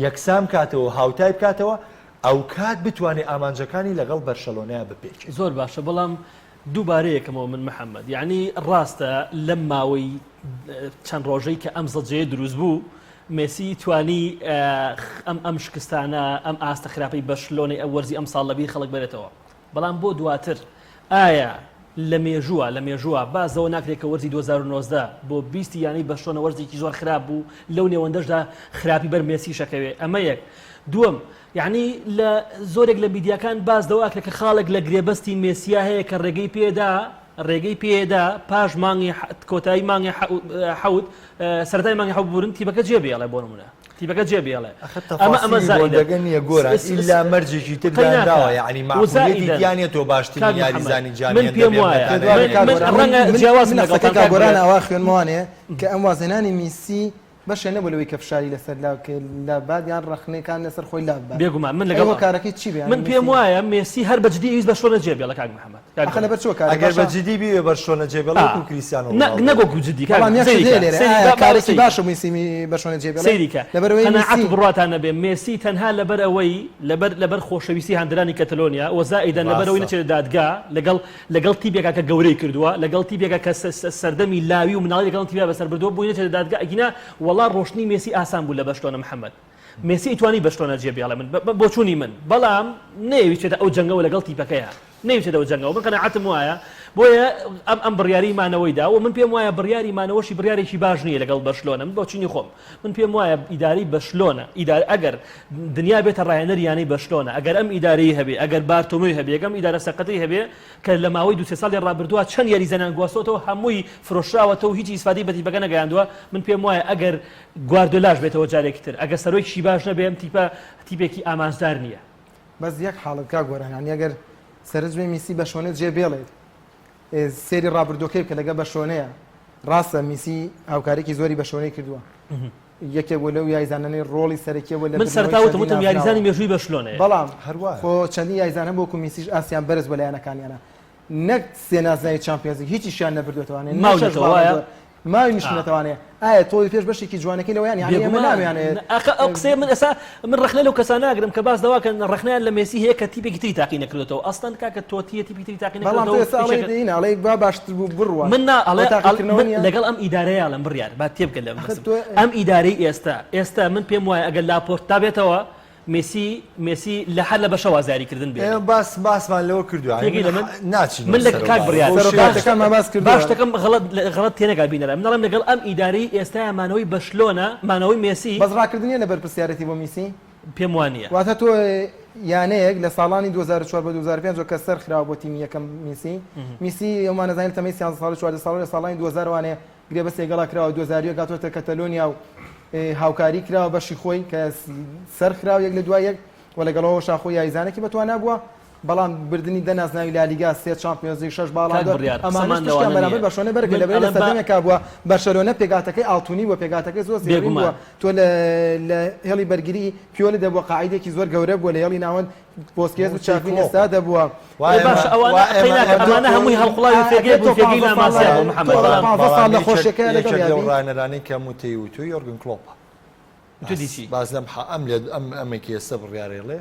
یەکسان بکاتەوە و هاوتای بکاتەوە ئەوکات بتوانێ ئامانجەکانی لەگەڵ بەرشەلۆنەیا بپێکێ. زۆر باشە بەڵام دووبارەیەکەمەوە من محەمەد یەعنی ڕاستە لەم ماوەی چەند ڕۆژەی کە ئەم زەجەیە دروست بوو مێسی توانی ئەم ئەم شکستانە ئەم ئاستە خراپەی بەرشلۆنەی ئەو وەرزی ئەم ساڵ لەبیر خەڵک بەرێتەوە بەڵام بۆ دواتر ئایا لە مێژووە لە مێژووە باس لەوە ناکرێت کە وەرزی 2019 بۆ 20 یانەی بەرشلۆنە وەرزێکی زۆر خراپ بوو لەو نێوەندەشدا خراپی بەر مێسیش ئەکەوێ ئەمە یەک دووەم یعنی لە زۆرێک لە میدیاکان باس لەوە ئەکرێت کە خاڵێک لە گرێبەستی مێسیا هەیە کە ڕێگەی پێدا ڕێگەی پێدا پاش مانگی کۆتایی مانگی حەوت سەرەتای مانگی حەوت بورن تیپەکە جێ بێڵێ بۆ نمونە تیپەکە جێ بێڵێ ئەخە ئەمە ئەمە تەفاسیلی زائیدە بۆندەکە نییە گۆران ئیلا مەرجێکی تر دانراوە یەعنی مەعقولیەتی وزائیدەن تیا نییە تۆ باشترین کاک محەمەد یاریزانی جیهانی من هێندە پێم بێ وایە متانە من یاری من بکات. ڕەنگە من جیاوازم من لەگەڵتان قسەکەی کاک کاک گۆران بڕیار ئاوا خوێنمەوانێ کە ئەم وازهێنانی میسی بەشێ نەبوو لەوەی کە فشاری لەسەر لا لا بات یان ڕەخنەکان لەسەر خۆی لا بات بێگومان من ئەی لەگەڵ هۆکارەکەی چی بێ یانی من پێم میسی وایە مێسی هەر بە جدی ئەویست بەرشلۆنە جێ بێڵێ کاک محەمەد کاک ئەخە بڕیار لەبەر چ هۆکارێک ئەگەر بە باشە جدی بیوێ بەرشلۆنە جێ بێڵێ ئا وەکو کریستیانۆ نە ڕۆناڵدۆ نەک وەکو جدی کاک بەڵام یەک شت سەیری هەیە کە لێرە سەیری ئایا با با کارێکی سەیری باشە میسی بەرشلۆنە جێ بێڵێ سەیری کە لەبەرئەوەی قەناعەت میسی و بڕواتان نەبێ مێسی تەنها لەبەر ئەوەی لەبەر لەبەر خۆشەویستی هاندەرانی کەتەلۆنیا و زائیدەن لەبەر ئەوەی ڕاستە. نەچێتە دادگا لەگەڵ لەگەڵ تیپێکا کە گەورەی کردووە لەگەڵ تیپێکا کە سەردەمی لاوی و مناڵی لەگەڵ تیپا بەسەر بردووە بۆی نەچێتە دادگا ئەگینا وەڵا ڕۆشتنی مێسی ئاسان بوو لە بەرشلۆنە محەمەد مێسی ئەیتوانی بەرشلۆنە جێ بێڵێ من بۆچوونی من بەڵام نەیەویست بچێتە ئەو جەنگەوە لەگەڵ تیپەکەیا نەیویست بچێتە ئەو جەنگەوە من قەناعەتم وایە بۆیە ئەم ئەم بڕیاری مانەوەی دا و من پێم وایە بڕیاری مانەوەشی بڕیارێکی باش نییە لەگەڵ بەرشلۆنە من بۆچوونی خۆم من پێم وایە ئیدارەی بەرشلۆنە ئیدارە ئەگەر دنیا بێتە ڕاهێنەری یانەی بەرشلۆنە ئەگەر ئەم ئیدارەی هەبێ ئەگەر بارتۆمۆی هەبێ ئەگەم ئیدارە سەقەتەی هەبێ کە لە ماوەی دوو سێ ساڵی ڕابردووە چەند یاریزانیان گواستۆتەوە هەمووی فرۆشراوەتەوە و هیچ ئیسفادەی بە تیپەکە نەگەیاندووە من پێم وایە ئەگەر گواردیۆلاش بێتەوە جارێکی تر ئەگەر سەرۆکیشی باش نەبێ ئەم تیپە تیپێکی ئامانجدار نییە. بەس یەک حاڵەت کاک گۆران یانی ئەگەر سەرنج بێ میسی بەشۆنە جێ بێڵێت سێری ڕابردووەکەی بکە لەگە بەشۆنەیە ڕاستە میسی هاوکارێکی زۆری بەشۆنەی کردووە یەکێک بوو لەو یاریزانانەی ڕۆڵی سەرەکیە بوو لە من سەرەتا وتم وتم یاریزانی مێژووی بەرشلۆنەیە بەڵام هەروایە خۆ چەندین یاریزان هەبوو وەکو میسیش ئاستیان بەرز بووە لە یانەکانیانە نەک سێ نازناوی چامپیۆنزلیگ هیچیشیان نەبردوێتەوانێ ماونەتەوە وایە؟ ماوی نیشتونەتەوانێ ئایا تۆی پێش بەشێکی جوانەکەی لەوەیان یعنی ئێمە بێگومان نامیانێ ئەخە ئەو قسەیە من ئێستا من ڕەخنە لەو کەسانە ناگرم کە باس لەوە کەن ڕەخنەیان لە مێسی هەیە کە تیپێکی تری تاقی نەکردۆتەوە ئەسڵەن کاکە تۆتیە تیپی تری تاقی بەڵام تۆ نەکردۆتەوە ئێستا ئەڵێی یەکێکە دەینە ئەڵێی با باشتر بوو بڕوا من نا ئەوە ئەڵێ ئەڵ تاقیکردنەوە من نییە لەگەڵ ئەم ئیدارەیە ئەڵێم بڕیار با تێبگەن لە ئەخە مەبەستم تۆ ئەم ئیدارەی ئێستا ئێستا من پێم وایە ئەگەر لاپۆرتا بێتەوە مێسی مێسی لە هەر لە بەشە واز یاریکردن بێنێ. ئێمە باس باسمان لەوە کردووە یانی تێگەی من لە من؟ ناچینەوە من لە سەرەوە کاک باس. بڕیار بەو شێوەیە سەرۆکایەتەکانمان باس کردووە. باش شتەکەم غەڵەت غەڵەت تێنەگا بینەران من ئەڵێم لەگەڵ ئەم ئیدارەی ئێستایا مانەوەی بەرشلۆنە مانەوەی مێسی بەس ڕاکردن نییە لە بەرپرسیارێتی بۆ میسی؟ پێم وا نییە. واتە تۆ یانەیەک لە ساڵانی 2004 بۆ 2005 کە سەر خراوە بۆ تیمی یەکەم میسی میسی ئەومان نەزانین تەمەی 13 ساڵی 14 ساڵی لە ساڵانی 2000 وانەیە گرێبەستێک گەڵا کراوە 2001 هاتۆتە کەتەلۆنیا و هاوکاری کراوە بەشی خۆی کە سەر خراو یەک لە دوای یەک و لەگەڵەوە شاخۆ یاریزانێکی بەتوانا بووە بەڵام بردنی دە نازناوی لالیگا سێ چامپیۆنزلیگ شەش باڵان بڕیار ئەمانەش قسەمان پشتیان لەوانە بەرامبەر نییە. بەرشلۆنە بەرکە من لەبەر لە ئەڵێم با سەردەمێکا بووە بەرشلۆنە پێکهاتەکەی ئاڵتونی بووە پێکهاتەکەی زۆر زێڕین بێگومان. بووە تۆ لە لە هێڵی بەرگری پیۆلی دەبووە قاعیدێکی زۆر گەورە بووە لە هێڵی ناوەند بۆسکێز و موتی چاڤی کڵۆپە. ئێستا دەبووە وا ئێ ئێمە باشە ئەوانە وا قەی ئێمە ناکە ئێمە ئەمانە هەمووی هەڵقوڵاوی فێگەی ئەگەر بوون تۆ فێگەی 15 ساڵ لاماسیا بوو تۆ محەمەد بەڵام بەڵام 15 ساڵ بەڵام لە یەکێک خۆشیەکەیا یەکێک لەگەڵیا لەو بی ڕاهێنەرانەی کە موتەی وتووە یۆرگن کلۆپە تۆ باس دیچی باس لەم حە ئەم لێ ئەم ئەمێکی ئێستا بڕیارەی ڵێ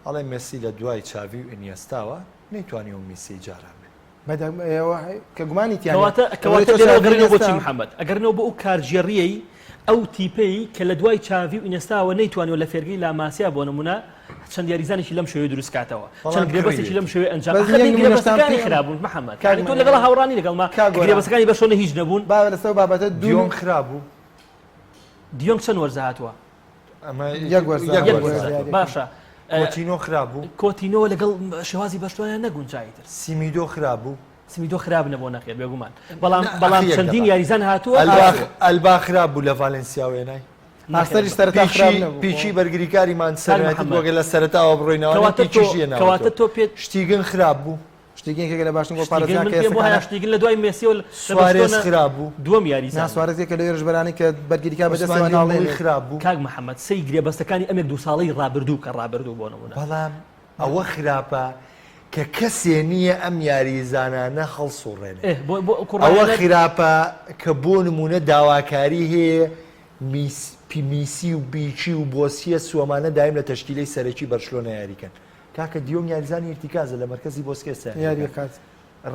ئەڵێ مێسی لە دوای چاڤی و ئینیێستاوە نەیتوانیوە میسی جاران بێ. کە گومانی تیا کەواتە کەواتە لێرەوە گەڕێنەوە بۆ چی محەممەد ئەگەرنەوە بۆ ئەو کارگێڕیەی ئەو تیپەی کە لە دوای چاڤی و ئینێستاوە نەیتوانیوە لە فێرگەی لاماسیا بۆ نمونە چەند یاریزانێکی لەم شێوەیە دروست کاتەوە چەند گرێبەستێکی لەم شێوەیە ئەنجام بەس ئەخر یەک نمونەشتان گرێبەستەکانی پێ- خراپ بوون محەممەد کاک یانی تۆ لەگەڵ هاوڕانی لەگەڵما کاک گۆران. گرێبەستەکانی بەرشۆنە هیچ نەبوون با لەسەر بابەتە دوو دیۆنگ خراپ بوو دیۆنگ چەند وەرزە هاتووە ئەمە یەک وەرزە. یەک یەک وەرزە وەرزە یاریەکە. باشە کۆتینۆ خراپ بوو کۆتینۆ لەگەڵ شێوازی بەرشلۆنە نەگونجا ئیتر سیمیدۆ خراپ بوو سمیدۆ خراپ نەبوو نەخێر بێگومان بەڵام نا، بەڵام ئەخی یەک چەندین دەبا. یاریزان هاتووە ئەلبا هاتووە. ئەلبا خراپ بوو لە ڤالنسیا وێنای ئارسەریش سەرەتا خراپ پیکی نەبوو پیکی بەرگریکاری مانچستەر کاک یونایتد محەممەد. بۆ گەر لە سەرەتاوە بڕۆینەوە کەواتە تۆ پیکیش یەناوە کەواتە تۆ تۆ پێت شتیگن خراپ بوو شتێکی یەکێکە لە باشترین شتیگن گۆڵپارێزەکان من کە پێم وایە ئێستاکانە شتیگن لە دوای مێسیەوە لە سوارێز بەرشلۆنە خراپ بوو دووەم یاریزان نا بوو. سوارێز یەکێکە لە هێرشبەرانەی کە بەرگریکار بەدەستەوە عوسمان دیمبلی ناڵێنێت خراپ بوو کاک محەممەد سەی گرێبەستەکانی ئەم یەک دوو ساڵەی ڕابردوو کە ڕابردوو بۆ نمونە بەڵام ئەوە خراپە کە کەسێ نییە ئەم یاریزانانە هەڵسوڕێنێ ئێ بۆ بۆ ئەوە کوڕانە خراپە کە بۆ نمونە داواکاری هەیە میس پی میسی و بیکی و بۆسیەس و ئەمانە دایم لە تەشکیلەی سەرەکی بەرشلۆنە یاریکەن کاکە دیۆنگ یاریزانی ئیرتیکازە لە مەرکەزی بۆسکێسە یاریەکە یاریەکات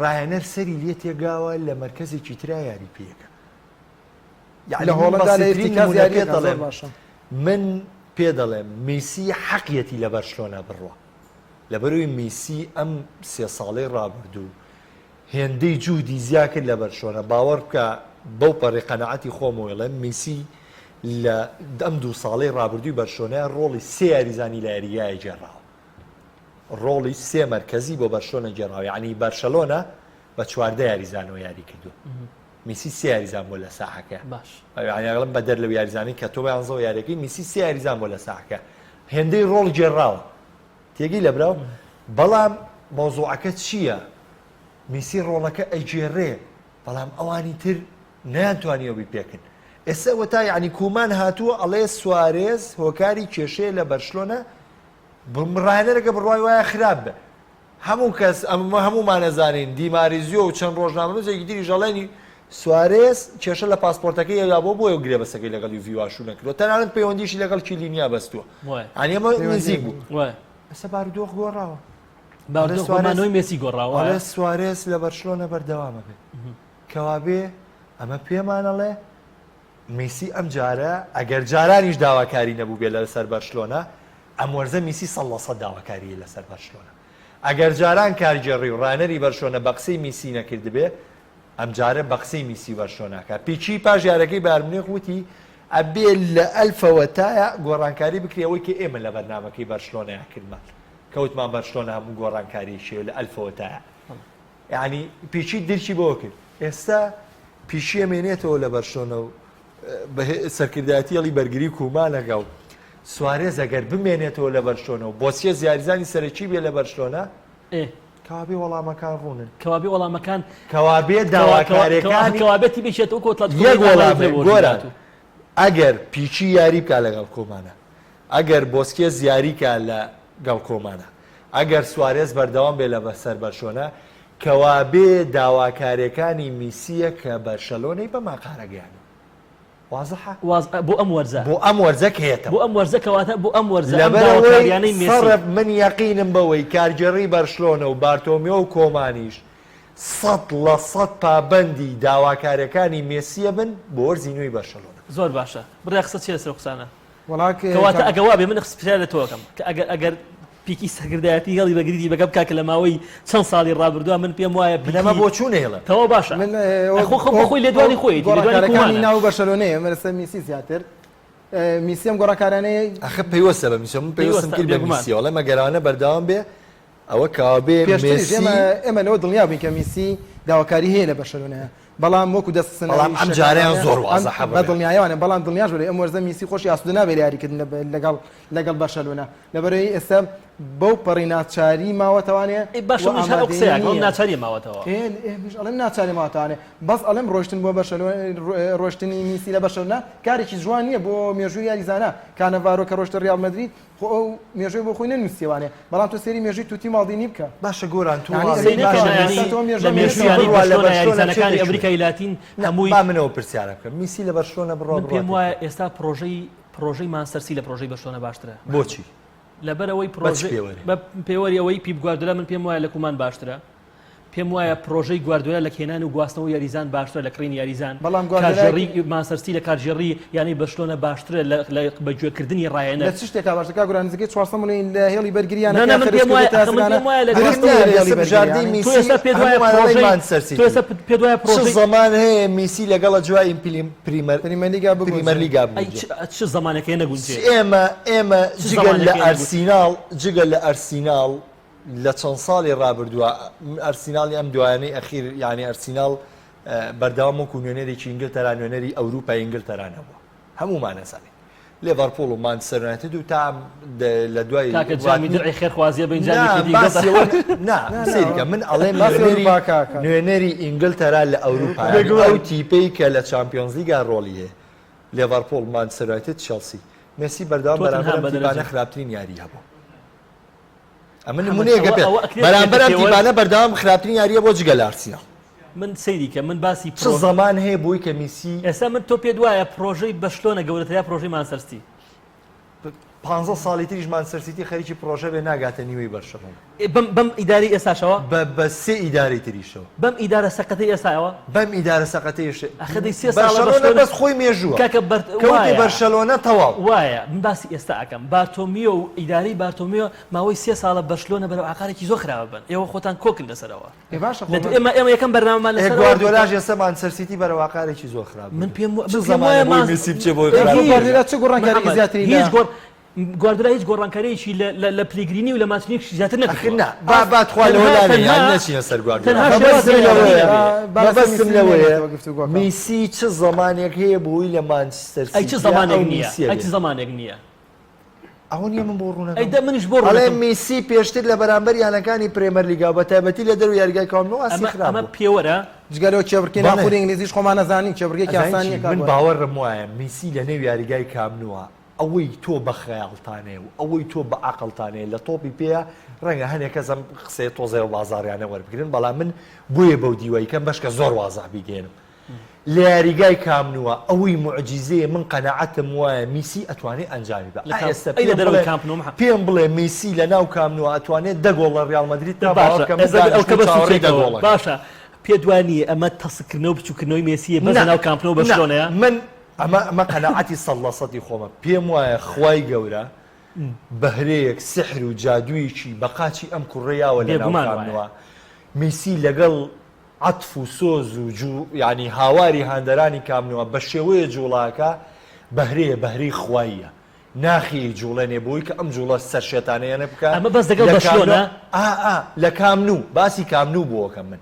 ڕاهێنەر سەری لێ تێگاوە لە مەرکەزێکی ترا یاری پێیەکە یعنی لە من هۆڵندا لە بەسیترین ئیرتیکاز نمونە پێ یاریەکە زۆر دەڵێم باشە من پێ دەڵێم میسی حەقیەتی لە بەرشلۆنە بڕوا لەبەرەوەی میسی ئەم سێ ساڵەی ڕابردوو هێندەی جوهدی زیا کرد لە بەرشلۆنە باوەڕ بکە بەو پەڕی قەناعەتی خۆمەوە ئەڵێم میسی لە ئەم دوو ساڵەی ڕابردووی بەرشلۆنە ڕۆڵی سێ یاریزانی لە یاریگایە گێڕاوە ڕۆڵی سێ مەرکەزی بۆ بەرشلۆنە گێڕاوە یعنی بەرشەلۆنە بە 14 یاریزانەوە یاری کردووە میسی سێ یاریزان بۆ لە ساحەکە باش یعنی ئەڵێم بەدەر لەو یاریزانەی کە تۆ بە یانزەوە یاریەکەی میسی سێ یاریزان بۆ لە ساحەکە هێندەی ڕۆڵ گێڕاوە تێگەی لە براو بەڵام مەوزوعەکە چییە میسی ڕۆڵەکە ئەگێڕێ بەڵام ئەوانی تر نەیانتوانیوە بیپێکن ئێستا وەتا یعنی کومان هاتووە ئەڵێ سوارێز هۆکاری کێشەیە لە بەرشلۆنە ڕاهێنەرەکە بڕوای وایە خراپ بێ هەموو کەس ئەمە هەموومان ئەزانین دیماریزیۆ و چەند ڕۆژنامەنووسێکی تریش ئەڵێنی سوارێز کێشە لە پاسپۆرتەکەی ئەویا بۆ بۆیە گرێبەستەکەی لەگەڵ یوڤی واشوو نەکردووە تەنانەت پەیوەندیشی لەگەڵ کیلینیا بەستووە یانی ئەمە نزیک بوو ئێستا بارودۆخ گۆڕاوە بارودۆخ بە مانەوەی مێسی گۆڕاوە ئەڵێ سوارێز لە بەرشلۆنە بەردەوامە بێت کەوابێ ئەمە پێمان ئەڵێ میسی ئەم جارە ئەگەر جارانیش داواکاری نەبووبێ لەسەر بەرشلۆنە ئەم وەرزە میسی سەد لە سەد داواکاریی لەسەر بەرشلۆنە. ئەگەر جاران کارگێڕی و ڕانەری بەرشلۆنە بە قسەی میسی نەکردبێ، ئەمجارە بە قسەی میسی و بەرشلۆنە ئەکا. پیکی پاش یارەکەی بایرن میونخ وتی، ئەبێ لە ئەلفەوە تا یا گۆڕانکاری بکرێ، ئەوەی کە ئێمە لە بەرنامەکەی بەرشلۆنەیا کردمان، کە وتمان بەرشلۆنە هەموو گۆڕانکارییەکی هەیە لە ئەلفەوە تا یا. یانی پیکی درکی بەوە کرد. ئێستا پیکی ئەمێنێتەوە لە بەرشلۆنە و سەرکردایەتی هێڵی بەرگری کومانەکە و سوارێز ئەگەر بمێنێتەوە لە بەرشلۆنە و بۆسیەس یاریزانی سەرەکی بێ لە بەرشلۆنە کەوابێ وەڵامەکان ڕوونن کەوابێ وەڵامەکان کەوابێ داواکارەکان کەوابێ تیپێکێت وەکو ئەتلەتیکۆ یەک وەڵام بێ گۆران ئەگەر پیکی یاری بکا لەگەڵ کۆمانە ئەگەر بۆسکێز یاری کا لە گەڵ کۆمانە ئەگەر سوارێز بەردەوام بێ لە بەسەر بەرشۆنە کەوابێ داواکارێکانی میسیە کە بەرشەلۆنەی بە ماقارە گەیاندوە وازحە؟ واز بۆ ئەم وەرزە. بۆ ئەم وەرزە کە یەتەوە. بۆ ئەم وەرزە کەواتە بۆ ئەم وەرزە ئەم لەبەرئەوەی داواکاریانەی مێسی. سەرف من یەقینم بەوەی کارگێڕی بەرشلۆنە و بارتۆمیۆ و کۆمانیش 100% پابەندی داواکارێکانی مێسیە بن بۆ وەرزی نوێی بەرشەلۆنە. زۆر باشە بڕیا قسە چیە لەسەر ئەو قسانە؟ وەڵا کەواتە ئەگە وابێ من پرسیار لە تۆ ئەکەم کە ئەگەر ئەگەر پیکی سەرکردایەتی هێڵی بەرگری تیپەکە بکا کە لە ماوەی چەند ساڵی ڕابردووە من پێم وایە من ئەمە بۆچوون هێڵم تەواو باشە من خۆ خۆ خۆی لێدوانی خۆیەتی لێدوانی گۆڕانکارەکانی کومانە ناو بەرشەلۆنەیە من لەسەر میسی زیاتر میسی ئەم گۆڕانکارانەیە ئەخە پەیوەستە بە میسی من پەیوەستم پەیوەستە، کرد بە بێگومان. میسیەوە ئەڵێم ئەگەر ئەوانە بەردەوام بێ ئەوە کەوابێ پێشتریش مێسی ئێمە ئێمە لەوە دڵنیا بووین کە میسی داواکاری هەیە لە بەرشەلۆنەیە بەڵام وەکو دەست خستنەوەی بەڵام ئەم جارەیان شەکارانە زۆر ئەم وازحە بە بڕیار. دڵنیایەوانە بەڵام دڵنیاش بەرەی ئەم وەرزە میسی خۆشی ئاسوودە نابێت لە یاریکردن لەگەڵ لەگەڵ بەرشەلۆنە لەبەرئەوەی ئێستا بەو پەڕی ناچاری ماوەتەوانێ ئەی باشە و منیش هەر ئەو ئامادەیی قسەیە ئەکەم نییە. ناچاریە ماوەتەوە. ئێ ئێ منیش ئەڵێم ناچاری ماوەتەوانێ بەس ئەڵێم ڕۆشتن بۆ بەرشەلۆنە ڕۆشتنی میسی لە بەرشەلۆنە کارێکی جوان نییە بۆ مێژووی یاریزانە کانەڤارۆ کە ڕۆشتە ڕیاڵ مەدرید خۆ ئەو مێژووی بۆ خۆی نەنووسیوانێ بەڵام تۆ سەیری مێژووی توتی ماڵدینی بکە. باشە گۆران تۆ یانی واڵی سەیری باشە نەکەن میسی یانی تۆ لە مێژوو مێژووی مێژوو یانی بڕوا لە بەرشلۆنە بەرشلۆنە یاریزانەکانی چێتە کوێ؟ ئەمریکای لاتین نا هەمووی با من ئەوە پرسیارە بکەم میسی لە بەرشلۆنە بڕوا من پێم بڕواتە وایە کوێ؟ ئێستا پرۆژەی پرۆژەی مانچستەر سی لە پرۆژەی بەرشلۆنە باشترە بۆچی؟ لەبەرئەوەی بە چ پرۆژەی پێوەرێ؟ بە پێوەری ئەوەی پیپ گواردیۆلا من پێم وایە لە کومان باشترە. پێم وایە پرۆژەی گواردیۆلا لە هێنان و گواستنەوەی یاریزان باشترە لە کڕینی یاریزان. بەڵام گواردیۆلا کارگێڕی مانچستەر سیتی لە کارگێڕی یانەی بەرشلۆنە باشترە لە لە بە گوێکردنی ڕایەنەر. لە چ شتێکا باشترە کاک گۆران نزیکەی 400 ملیۆن لە هێڵی بەرگری نا یانەکەیان نا من خەرج پێم کردووە وایە تا ئەخە من ئێستا پێم وایە لە دروست گواستنەوەی نییە لە هێڵی ئێستا بەرگری بژاردەی یانی تۆ میسی ئێستا پێت وایە هەموومان ئەڵێین پرۆژەی مانچستەر تۆ سیتی ئێستا پێت وایە چ پرۆژەی زەمان هەیە میسی لەگەڵ ئەجوای پریمەر پریمەرلیگا بگونجێ پریمەرلیگا ئەی بگونجێ چ چ زەمانێک هەیە نەگونجێ ئێمە ئێمە چ جگە لە زەمانێک هەیە نەگونجێ ئەرسیناڵ جگە لە ئەرسیناڵ لە چەند ساڵی ڕابردووە ئەرسیناڵی ئەم دوایانەی ئەخیر یانی ئەرسیناڵ بەردەوام وەکو نوێنەرێکی ئینگلتەرا نوێنەری ئەوروپای ئینگلتەرا نەبووە هەموومان ئەزانین لێڤەرپوڵ و مانچستەر یونایتد و تا لە دوای کاکە جامی درعی خێرخوازیە بین جامی نا باسی ئەوە نا سەیرکە من ئەڵێم نوێنەری نوێنەری ئینگلتەرا لە ئەوروپا ئەو تیپەی کە لە چامپیۆنزلیگا ڕۆڵی هەیە لێڤەرپوڵ مانچستەر یونایتد چێڵسی مێسی بەردەوام بەرامبەر ئەم تیپانە خراپترین یاری هەبوو ئەمە نمونەیەکە پێ بەرامبەر ئەم تیپانە بەردەوام خراپترین یاریە بۆ جگە لە ئارسیناڵ. من سەیری کە من باسی چ زەمان هەیە بۆی کە میسی ئێستا من تۆ پێت وایە پرۆژەی بەشلۆنە گەورەترە یا پرۆژەی مانچستەر سیتی؟ پانزە ساڵی تریش مانچستەر سیتی خەریکی پرۆژە بێ ناگاتە نیوەی بەرشەلۆنە. بەم بەم ئیدارەی ئێستاشەوە؟ بە بە سێ ئیدارەی تریشەوە. بەم ئیدارە سەقەتەی ئێستایەوە؟ بەم ئیدارە سەقەتەیش ئەخە دەی سێ ساڵە بەرشەلۆنە بەشلۆنە بەس خۆی مێژووە. کاکە بەر کەوتی وایە بەرشەلۆنە تەواو. وایە من باسی ئێستا ئەکەم بارتۆمیۆ و ئیدارەی بارتۆمیۆ ماوەی سێ ساڵە بەرشلۆنە بەرەو ئاقارێکی زۆر خراپە بەن ئێوە خۆتان کۆکن لەسەرەوە. ئێ باشە خۆ لە ئێمە ئێمە یەکەم بەرنامەمان ئێ لەسەر ئەوە گواردیۆلاش ئێستا مانچستەر سیتی بەرەو ئاقارێکی زۆر خراپ من بردووە. پێم چ من پێم زەمانە وایە بۆی مان میسی بچێ بۆی ئێ خراپ هیچ گواردیۆلا چ گۆڕانکاریی محەمەد زیاتری لە هیچ گۆڕ گواردیۆلا هیچ گۆڕانکارییەکی لە لە لە پلیگرینی و لە مانچینیش زیاتر ئەخر نەکردووە نا با با تخوا لەوە تەنها لانێ یان تەنها نەچینە سەر گواردیۆلا تەنها مەبەستم شێوازی لەوەیە یاریکردنی نەبێ. با لەسەر مەبەستم میسی لەوەیە نەمێنێتەوە گفتوگۆکە. میسی چ زەمانێک هەیە بۆی لە مانچستەر ئەی چ سیتیا زەمانێک ئەو نییە میسیە ئەی چ بێ زەمانێک نییە ئەوە نییە من بۆ ڕوونەکەم ئەی دە منیش بۆ ئەڵێ ڕوونەکەم میسی پێشتر لە بەرامبەر یانەکانی پرێمەرلیگا و بەتایبەتی لە دەرەوەی یاریگای کامپ نو ئاستی ئەمە خراپ ئەمە بوو پێوەرە جگە لەوە کێبڕکێی بەڵێ ناوخۆی ئینگلیزیش خۆمان ئەزانین کێبڕکێیەکی ئەزانی ئاسان چی نییە کاک من گۆران. باوەڕم وایە میسی لە نێو یاریگای کامپ نووە ئەوەی تۆ بە خەیاڵتانەیە و ئەوەی تۆ بە عەقڵتانەیە لە تۆپی پێیە ڕەنگە هەنێک کەس ئەم قسەیە تۆزێ بازاڕیانە وەربگرن بەڵام من بۆیە بەو دیوەی کەم بەشکە زۆر وازح بیگەیەنم لە یاریگای کامپ نووە ئەوەی موعجیزەیە من قەناعەتم وایە میسی ئەتوانێ ئەنجامی با لە کامپ ئێستا ئەی لە پێم دەرەوەی بڵێ کامپ نو مح پێم بڵێ میسی لە ناو کامپ نووە ئەتوانێ دە گۆڵ لە ڕیاڵ مەدرید دە تا باشە باوەڕ کە من ئێستا ئەو دانیشتم کە بە چاوەڕێی دە سوچێکەوە گۆڵەکەم باشە پێت وا نییە ئەمە تەسککردنەوە و بچووککردنەوەی مێسییە بەس نا لە ناو کامپ نو نا بەرشلۆنەیە؟ من ئەمە ئەمە قەناعەتی سەد لە سەدی خۆمە پێم وایە خوای گەورە بەهرەیەک سحر و جادوویەکی بە قاچی ئەم کوڕە یاوە لە ناو بێگومان کامپ وایە. نووە میسی لەگەڵ عەتف و سۆز و جو یانی هاواری هاندەرانی کامپ نووە بە شێوەیە جوڵاکە بەهرەیە بەهرەی خواییە ناخی ئەیجوڵێنێ بۆی کە ئەم جوڵە سەرشێتانەیانە بکا ئەمە بەس لەگەڵ لە کامپ نووە بەرشلۆنە؟ ئا ئا لە کامپ نوو باسی کامپ نوو بۆ ئەکەم من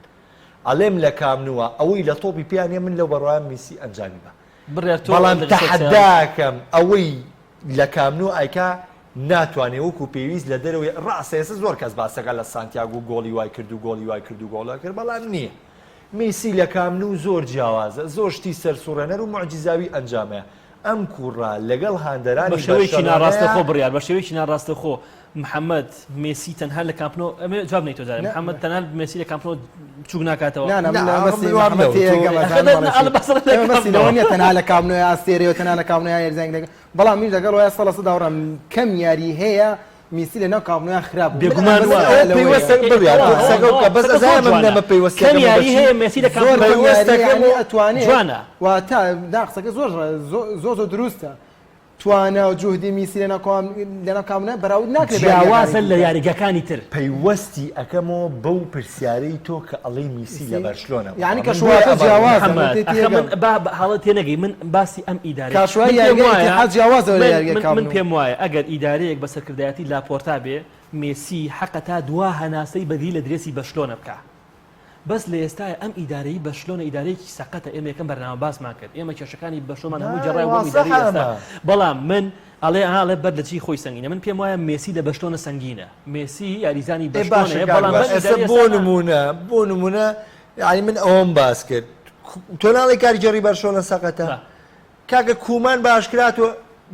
ئەڵێم لە کامپ نووە ئەوەی لە تۆپی پێیان نیە من لەو بەڕوایەم میسی ئەنجامی با بڕیار تۆ بەڵام لە سەر سەیارەکە. تەحەداکەم ئەوەی لە کامپ نوو ئایکا ناتوانێ وەکو پێویست لە دەرەوەی ڕاستە ئێستا زۆر کەس باسەکە لە سانتیاگۆ گۆڵی وای کرد و گۆڵی وای کرد و گۆڵ کرد بەڵام نییە میسی لە کامپ نوو زۆر جیاوازە زۆر شتی سەرسوڕێنەر و موعجیزاوی ئەنجامەیە ئەم کوڕە لەگەڵ بە هاندەرانی شێوەیەکی بەرشەلۆنەیە ناڕاستەخۆ بڕیار بە شێوەیەکی ناڕاستەخۆ محەممەد مێسی تەنها لە کامپ نۆ ئەمێ جواب نەیتۆ جارێ نا محەممەد تەنها مێسی لە کامپ نۆ بچووک ناکاتەوە نا نا من نا لە ئەمە مەسی من وام محەممەد نەوت تێگەم ئەخە ئەزانم نا ئەڵێ ئەڵێ چی بەس لە ئێمە کامپ مەسی نۆ لەوە نییە تەنها لە کامپ نۆ ئەستێرەیە و تەنها لە کامپ نۆ یاریزانێک لەگەڵ بەڵام منیش لەگەڵ وایە 100% هاوڕام کەم یاری هەیە میسی لەناو کامپ نۆیان خراپ بوو من بێگومان مەبەستم وایە ئەوە ئەوە لەوەیە پەیوەستە ئێ بڕیار تۆ تەواو قسەکە بکە تەواو بەس قسەکە زۆر ئەزانم جوانە نەمە کەم پەیوەستەکەمە بە یاری چی هەیە مێسی لە کامپ زۆر نۆ کەم یاری پەیوەستەکەم یعنی و ئەتوانێت جوانە واتە نا قسەکە زۆر زۆر زۆر دروستە توانا و جوهدی میسی لەناو کام لەناو کامپ نۆ بەراورد ناکرێت بە یاریگاکانی جیاوازە لە دیکە. یاریگاکانی تر. پەیوەستی ئەکەمەوە بەو پرسیارەی تۆ کە ئەڵێی میسی لە بەرشلۆنە بووە یعنی من کە بۆیە شوواکە ئەمە جیاوازە من محەمەد تێ ئەخە من تێگەم با بە هەڵە تێنەگەی من باسی ئەم ئیدارەیە کاشوای من پێم یاریگای وایە ئیتیحاد جیاوازە لە من یاریگای من کامپ من نو. پێم وایە ئەگەر ئیدارەیەک بە سەرکردایەتی لاپۆرتا بێ مێسی حەقە تا دوا هەناسەی بەرگری لە درێسی بەرشلۆنە بکا بەس لە ئێستایا ئەم ئیدارەی بەرشلۆنە ئیدارەیەکی سەقەتە ئێمە یەکەم بەرنامە باسمان کرد ئێمە کێشەکانی بەرشلۆنمان هەموو گێڕایەوە بۆ ئەم ئیدارەی ئێستا بەڵام من ئەڵێ ئەها ئەڵێ بەر لە جێی خۆی سەنگینە من پێم وایە مێسی لە بەرشلۆنە سەنگینە مێسی یاریزانی ئێ باشە بەرشلۆنەیە کاک بەڵام باش بەم ئێستا ئیدارەی بۆ ئێستا نا نموونە بۆ نموونە یعنی من ئەوەم باس کرد تۆ ناڵێی کارگێڕی بەرشلۆنە سەقەتە با. کاکە کومان بە ئاشکرا تۆ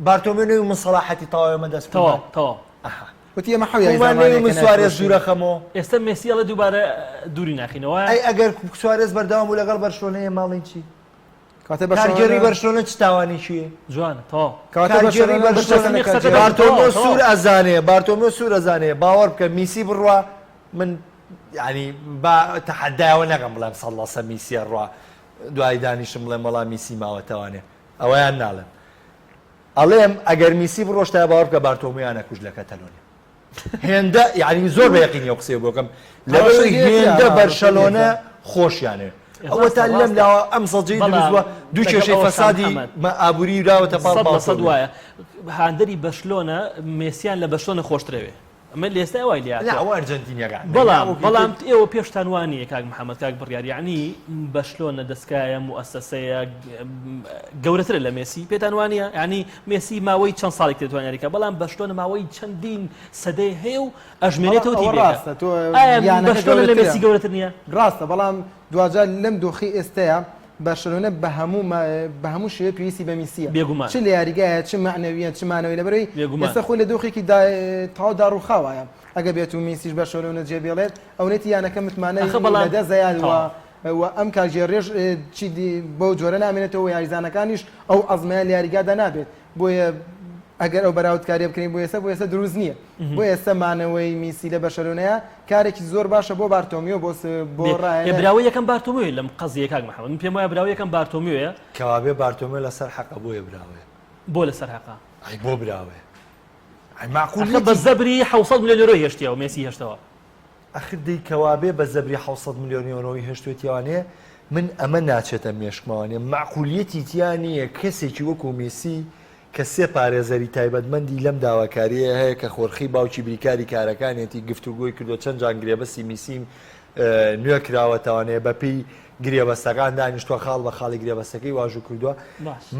بارتۆمیۆ نەوی من سەڵاحەتی تەواوی ئەمە دەست تەواو کومان تەواو ئەها وتی ئێمە حەو کومان نەوی یاریزانمان من هەیە کە سوارێز نایفرۆشین. دوورە خەمۆ ئێستا مێسی ئەڵێ دووبارە دووری ناخینەوە ئەی ئەگەر سوارێز بەردەوام بوو لەگەڵ بەرشلۆنە ئێمە ئەڵێین چی کاتێ کارگێڕی بەرشلۆنە بەرشلۆنە چ تاوانێکی هەیە جوانە تەواو کاتێ کارگێڕی بەرشلۆنە بەرشلۆنە بەرشلۆنە قسەکە کارگێڕی بارتۆمیۆ تەواو سوور تەواو ئەزانێ بارتۆمیۆ سوور ئەزانێ باوەڕ بکە میسی بڕوا من. یعنی با تەحەدایەوە نەکەم بڵێم سەد لە سە میسیە ڕوا دوای دانیشم بڵێم وەڵا میسی ماوەتەوانێ ئەوەیان ناڵێم ئەڵێم ئەگەر میسی بڕۆشتایە باوەڕ بکە بارتۆمیان ئەکوشت لە کەتەلۆنیا هێندە یعنی زۆر بە یەقینی ئەو قسەیە بۆکەم لەبەرئەوەی هێندە بەرشەلۆنە خۆشیانێ ئەوە تا لەم لاوە ئەم زەجەی دروست بووە دوو کێشەی فەسادی ئابووری داوەتە پاڵ سەد وایە هاندەری بەشلۆنە مێسیان لە بەشلۆنە خۆشترەوێ ئەمە لە ئێستا وای لێ لا ئەوە ئەرجەنتینیەکان بەڵام بەڵام ئێوە پێشتان وا نییە کاک محەممەد کاک بڕیار یعنی بەشلۆنە دەستکایە موئەسەسەیە گەورەترە لە مێسی پێتان وا نییە یعنی مێسی ماوەی چەند ساڵێک دەتوانێت یاریکا بەڵام بەشلۆنە ماوەی چەندین سەدەی هەیە و ئەژمێنێتەوە ئەوە ڕاستە تۆ بەشلۆنە لە مێسی گەورەتر نییە ڕاستە بەڵام دواجار لەم دۆخی ئێستەیە بەرشەلۆنە بە هەموو بە هەموو شێوە پێویستی بە میسیە بێگومان چ لە یاریگایە چ مەعنەویە چ مانەوەی لەبەرەوەی بێگومان ئێستا خۆی لە دۆخێکی تەواو داڕووخاوایە ئەگە بێت و میسیش بەرشەلۆنە جێ بێڵێت ئەونێتی یانەکە متمانەی ئەخە بەڵام لەدەست دەیات و تەواو. و ئەم کارگێڕیەش چی بەو جۆرە نامێنێتەوە و یاریزانەکانیش ئەو عەزمەیان لە یاریگادا نابێت بۆیە ئەگەر ئەو بەراوردکاریە بکەین بۆ ئێستا بۆ ئێستا دروست نییە بۆ ئێستا مانەوەی میسی لە بەرشەلۆنەیە کارێکی زۆر باشە بۆ بارتۆمیۆ بۆ بۆ ڕایەنەر. براوەی یەکەم بارتۆمیۆیە لەم قەزیە کاک محەمەد من پێم وایە براوەی یەکەم بارتۆمیۆیە. کەوابێ بارتۆمیۆ لەسەر حەقە بۆیە براوەیە. بۆ لەسەر حەقە؟ ئەی بۆ براوەیە؟ ئەی مەعقول ئەخە بە زەبری 700 ملیۆن یۆرۆی هێشتیەوە مێسی هێشتەوە. ئەخر دەی کەوابێ بە زەبری 700 ملیۆن یۆرۆی هێشتوێتیوانێ من ئەمە ناچێتە مێشکمەوانێ مەعقولیەتی تیا نییە کەسێکی وەکو مێسی کە سێ پارێزەری تایبەتمەندی لەم داواکارییە هەیە کە خۆرخی باوکی بریکاری کارەکانیەتی گفتوگۆی کردووە چەند جار گرێبەستی میسی نوێ کراوەتەوانەیە بەپێی گرێبەستەکان دانیشتووە خاڵ بە خاڵی گرێبەستەکەی واژوو کردووە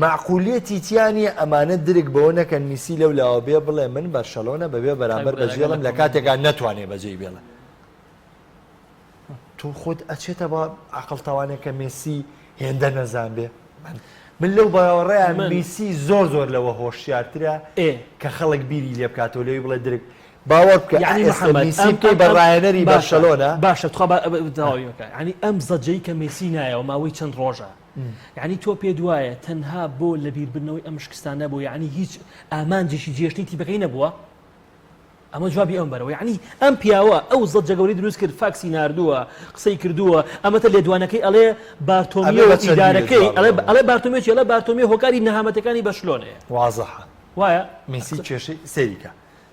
مەعقولیەتی تیا نییە ئەمانە درک بەوە نەکەن میسی لەو لاوە بێ بڵێ من بەرشەلۆنە بەبێ بەرامبەر بەجێڵم لە کاتێکا نەتوانێ بەجێی بێڵێ تۆ خۆت ئەچێتە بە عەقڵ تاوانێک کە مێسی هێندە نەزان بێ من لەو باوەڕەیان میسی زۆر زۆر لەوە هۆشیارترە کە خەڵک بیری لێ بکاتەوە لەوی بڵێ درک باوەڕ بکە یعنی ئێستا محەممەد میسی ئەم بکەی ئەم بە ئەم ڕایەنەری باشە بەرشەلۆنە باشە تخوا با تەواوی بکە یعنی ئەم زەجەی کە مێسی نایەوە ماوەی چەند ڕۆژە یعنی تۆ پێ دوایە تەنها بۆ لەبیربردنەوەی ئەم شکستانە بوو یعنی هیچ ئامانجێکی جێشتنی تیپەکەی نەبووە ئەمە جوابی ئەم بەرەوە یعنی ئەم پیاوە ئەو زەجە گەورەی دروست کرد فاکسی ناردووە قسەی کردووە ئەمەتە لێدوانەکەی ئەڵێ ئەبێ بارتۆمیۆ بە چەند دیوێ ئیدارەکەی جواب ئەڵێ بدەمەوە ئەڵێ بارتۆمیۆ چی ئەڵێ بارتۆمیۆ هۆکاری نەهامەتەکانی بەرشلۆنەیە وازحە وایە میسی کێشەی سەیری کە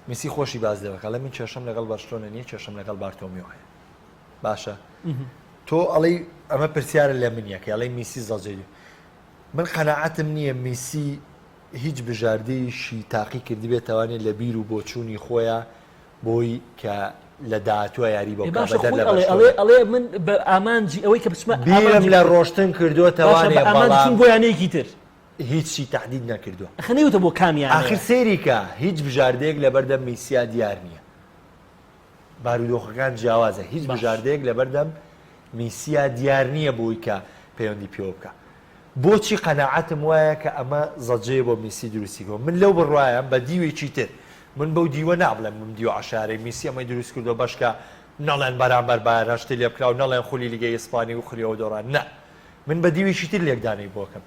میسی خۆشی باس لێوە کە ئەڵێ من کێشەم لەگەڵ بەرشلۆنە نییە کێشەم لەگەڵ بارتۆمیۆ هەیە باشە تۆ ئەڵێی ئەمە پرسیارە لە من یەکە ئەڵێ میسی زەجەی من قەناعەتم نییە میسی هیچ بژاردەیەکی تاقی کردبێت توانێت لە بیر و بۆچوونی خۆیان بۆی کە لە داهاتووە یاری بۆ ئێ بکا باشە بەدەر خۆی لە ئەڵێ ئەڵێ بەرشلۆنە. ئەڵێ من بە ئامانجی ئەوەی کە بچمە بیرم ئامانجی لە ڕۆشتن کردووە باشە تەوانێ بە ئامانجی بەڵام چوون بۆ یانەیەکی تر هیچی تەحدید نەکردووە. ئەخە نەیوتە بۆ کام ئاخر یانەیە. سەیری کە هیچ بژاردەیەک لەبەردەم میسیا دیار نییە. بارودۆخەکان جیاوازە هیچ باش. بژاردەیەک لەبەردەم میسیا دیار نییە بۆی کە پەیوەندی پێوە بکا. بۆچی قەناعەتم وایە کە ئەمە زەجەیە بۆ میسی دروستی کردوە من لەو بڕوایەم بە دیوێکی تر من بەو دیوە نابڵێم بم دیوە عەشارەی میسی ئەمەی دروست کردوە بەشکە نەڵێن بەرامبەر بایەرن شتی لێ بکرا و نەڵێن خولی لیگەی ئیسپانی و خولی ئەوە دۆڕان نا من بە دیوێکی تر لێکدانەوەی بۆ کەم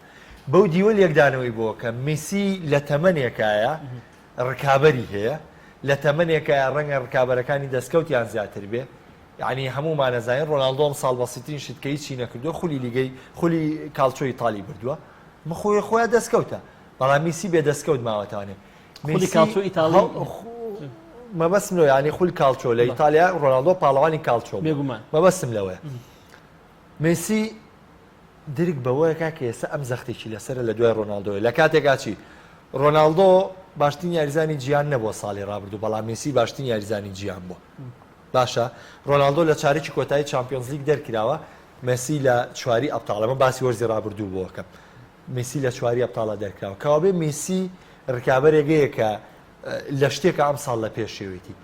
بەو دیوە لێکدانەوەی بۆ کەم میسی لە تەمەنێکایە ڕکابەری هەیە لە تەمەنێکایە ڕەنگە ڕکابەرەکانی دەستکەوتیان زیاتر بێ یەعنی هەموومان ئەزانین ڕۆناڵدۆ ئەمساڵ بەسیترین شت کە هیچی نەکردووە خولی لیگەی خولی کاڵچۆی ئیتالی بردووە مخۆی خۆیان دەستکەوتە بەڵام میسی بێ دەستکەوت ماوەتەوانێ خولی کاڵچۆ ئیتاڵی مەبەستم لەوە یعنی خول کاڵچۆ لە ئیتالیا ڕۆناڵدۆ پاڵەوانی کاڵچۆ بێگومان مەبەستم لەوەیە مێسی درک بەوەکە کە ئێستا ئەم زەختێکی لەسەرە لە دوای ڕۆناڵدۆیە لە کاتێکا چی ڕۆناڵدۆ باشترین یاریزانی جیهان نەبووە ساڵی ڕابردوو بەڵام مێسی باشترین یاریزانی جیهان بووە باشە ڕۆناڵدۆ لە چارەکی کۆتایی چامپیۆنزلیگ دەرکراوە، مێسی لە چواری ئەبتاڵ، ئەمە باسی وەرزی ڕابردوو بۆ ئەکەم، مێسی لە چواری ئەبتاڵا دەرکراوە، کەوابێ مێسی ڕکابەرێک هەیە کە لە شتێکە ئەمساڵ لە پێشێوێتی،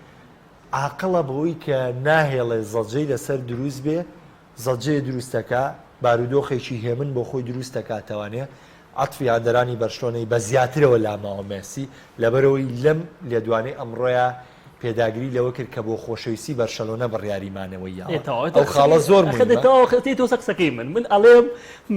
عاقڵە بەوەی کە ناهێڵێ زەجەی لەسەر دروست بێ، زەجەیە دروستەکا، بارودۆخێکی هێمن بۆ خۆی دروست دەکات تەوانێ عەتفی هاندەرانی بەرشلۆنەی بە زیاترەوە لاماوە مێسی، لەبەرئەوەی لەم لێدوانەی ئەمڕۆیا پێداگری لەوە کرد کە بۆ خۆشەویستی بەرشەلۆنە بڕیاری مانەوەی یاوە. ئەو خاڵە زۆر موهیمە. تەواو تێیتەوە سەر قسەکەی من، من ئەڵێم